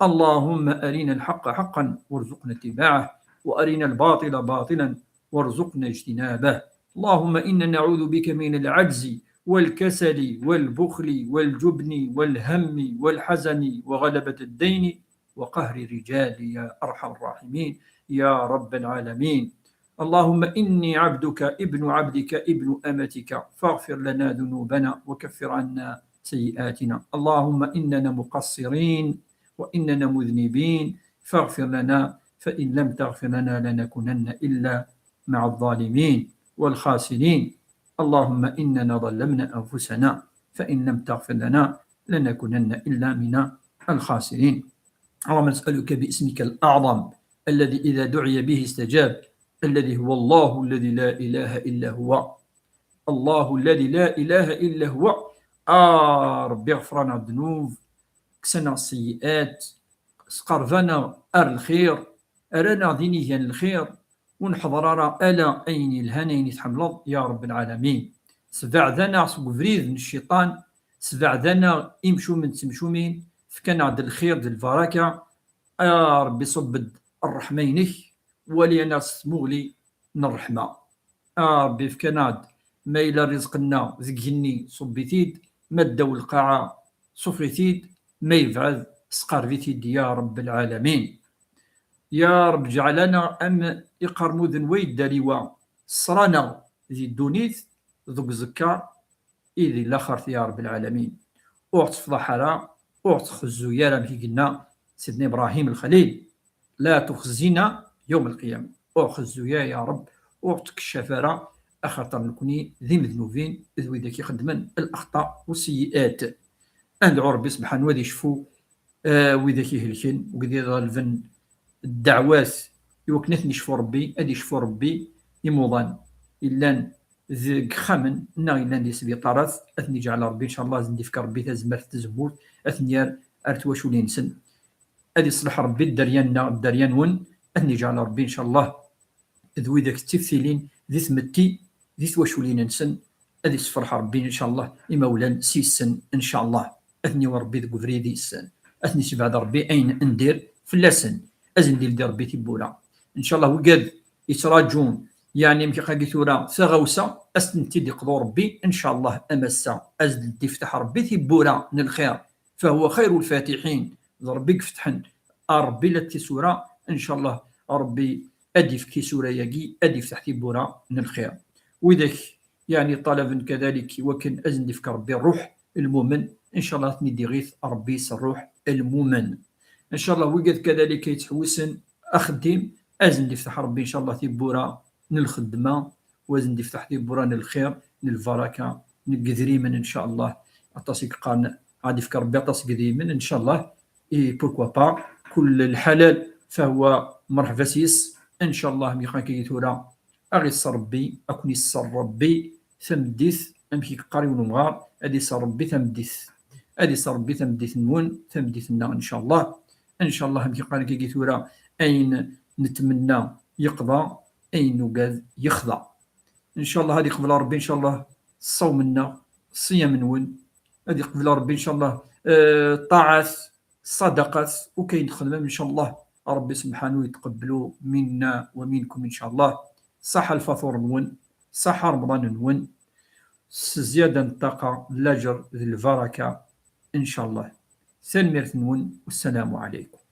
اللهم أرنا الحق حقا وارزقنا اتباعه، وأرنا الباطل باطلا وارزقنا اجتنابه. اللهم إنا نعوذ بك من العجز والكسل والبخل والجبن والهم والحزن وغلبة الدين وقهر الرجال يا أرحم الراحمين يا رب العالمين. اللهم إني عبدك ابن عبدك ابن أمتك، فاغفر لنا ذنوبنا وكفر عنا سيئاتنا. اللهم إننا مقصرين وإننا مذنبين، فاغفر لنا، فإن لم تغفر لنا لنكونن إلا مع الظالمين والخاسرين. اللهم إننا ظلمنا أنفسنا، فإن لم تغفر لنا لنكونن إلا من الخاسرين. اللهم نسألك باسمك الأعظم الذي إذا دعي به استجاب، الذي هو الله الذي لا إله إلا هو. الله الذي لا إله إلا هو. Ah, Rebbi, ɣfer-aneɣ ddnub, kkes-aneɣ sseyyi'at, sqerreb-aneɣ ar lxir, err-aneɣ d inigan n lxir, ur nḥeḍḍer ara ala ayen yelhan, ayen i tḥemmleḍ, ya Rebbi lɛalamin. Sbeɛd-aneɣ seg ubrid n cciṭan, sbeɛd-aneɣ imcumen d temcumin, efk-aneɣ-d lxir d lbaraka. A Rebbi, ṣubb-d ṛṛeḥma-inek, wali-aneɣ s tmuɣli n ṛṛeḥma. A Rebbi, efk-aneɣ-d ma yella rrizq-nneɣ deg igenni, ṣubb-it-id, ma ddaw lqaɛa, ṣuff-it-id, ma yebɛed, sqerreb-it-id, ya Rebbi lɛalamin. Ya Rebbi, ǧɛel-aneɣ am iqermuden wa yedder i wa, ṣṣra-nneɣ di ddunit, deg uẓekka, i di laxert, ya Rebbi lɛalamin. Ur ɣ-tefḍeḥ ara, ur ɣ-txezzu ara, amek i yenna Sidna Ibrahim Lxalil: لا تخزنا يوم القيامة. Ur ɣ-xezzu ara, ya Rebbi, ur ɣ-tkeccef ara, axaṭer nekni d imednubin, d widak ixeddmen lexṭa u sseyyi'at. Ad nedɛu Ṛebbi subḥanu ad icfu, eh, widak ihelken, wid iɣelben ddeɛwat, i wakken ad ten-icfu Ṛebbi, ad icfu Ṛebbi imuḍan yellan deg ixxamen neɣ yellan di sbiṭarat, ad ten-iǧɛel Ṛebbi, ncallah, ad sen-d-ifk Ṛebbi tazmert, tazemmurt, ad ten-yerr ar twaculin-nsen. Ad iṣleḥ Ṛebbi dderya-nneɣ, dderya-nwen, ad ten-iǧɛel Ṛebbi, ncallah, d widak d tiftilin di tmetti, di twaculin-nsen, ad issefreḥ Ṛebbi, ncallah, imawlan s yis-sen, ncallah. Ad ten-iwwi Ṛebbi deg ubrid-is, ad ten-isebɛed Ṛebbi ayen n dir fell-asen, ad sen-d-ildi Ṛebbi tibbura. Ncallah, wigad yettraǧun, yeɛni, amek aqagi tura, taɣawsa, ad sen-tent-id-iqḍu Ṛebbi, ncallah, am ass-a, ad sen-d-ifteḥ Ṛebbi tibbura n lxir, فهو خير الفاتحين. D Ṛebbi i ifetḥen, a Ṛebbi la tisura, ncallah, Ṛebbi ad d-ifk tisura-yagi, ad d-ifteḥ tibbura n lxir. Widak, yeɛni, ṭalaben kadalik i wakken ad sen-d-ifk Ṛebbi ṛṛuḥ lmumen, ncallah, ad ten-id-iɣit Ṛebbi s ṛṛuḥ lmumen. Ncallah, wigad kadalik ay yettḥewwisen axeddim, ad sen-d-ifteḥ Ṛebbi, ncallah, tibbura n lxedma, u ad sen-d-ifteḥ tibbura n lxir, n lbaraka, n yedrimen, ncallah. Aṭas i yeqqaren ad d-ifk Ṛebbi aṭas n yedrimen, ncallah. Et pourquoi pas, كل الحلال فهو مرحبا s yis, ncallah, mi qqaren akka tura, a ɣ-iṣṣer Ṛebbi, a ken-iṣṣer Ṛebbi tameddit, amek i yeqqar yiwen umɣar, ad iṣṣer Ṛebbi tameddit. Ad iṣṣer Ṛebbi tameddit-nwen, tameddit-nneɣ, ncallah. Ncallah, amek i qqaren akka tura, ayen netmenna yeqḍa, ayen nugad yexḍa. Ncallah, ad iqbel Ṛebbi, ncallah, ṣṣawm-nneɣ, ṣṣiyam-nwen. Ad iqbel Ṛebbi, ncallah, eh, ṭṭaɛat, ṣṣadaqat, u kayen txedmem, ncallah, Ṛebbi subḥanu yetqeblu minna wa minkum, ncallah. Ṣaḥa lfaṭur-nwen, ṣaḥa Remḍan-nwen, s zzyada n ṭṭaqa, d laǧer, d lbaraka, ncallah. Tanemmirt-nwen, wassalamu ɛalaykum.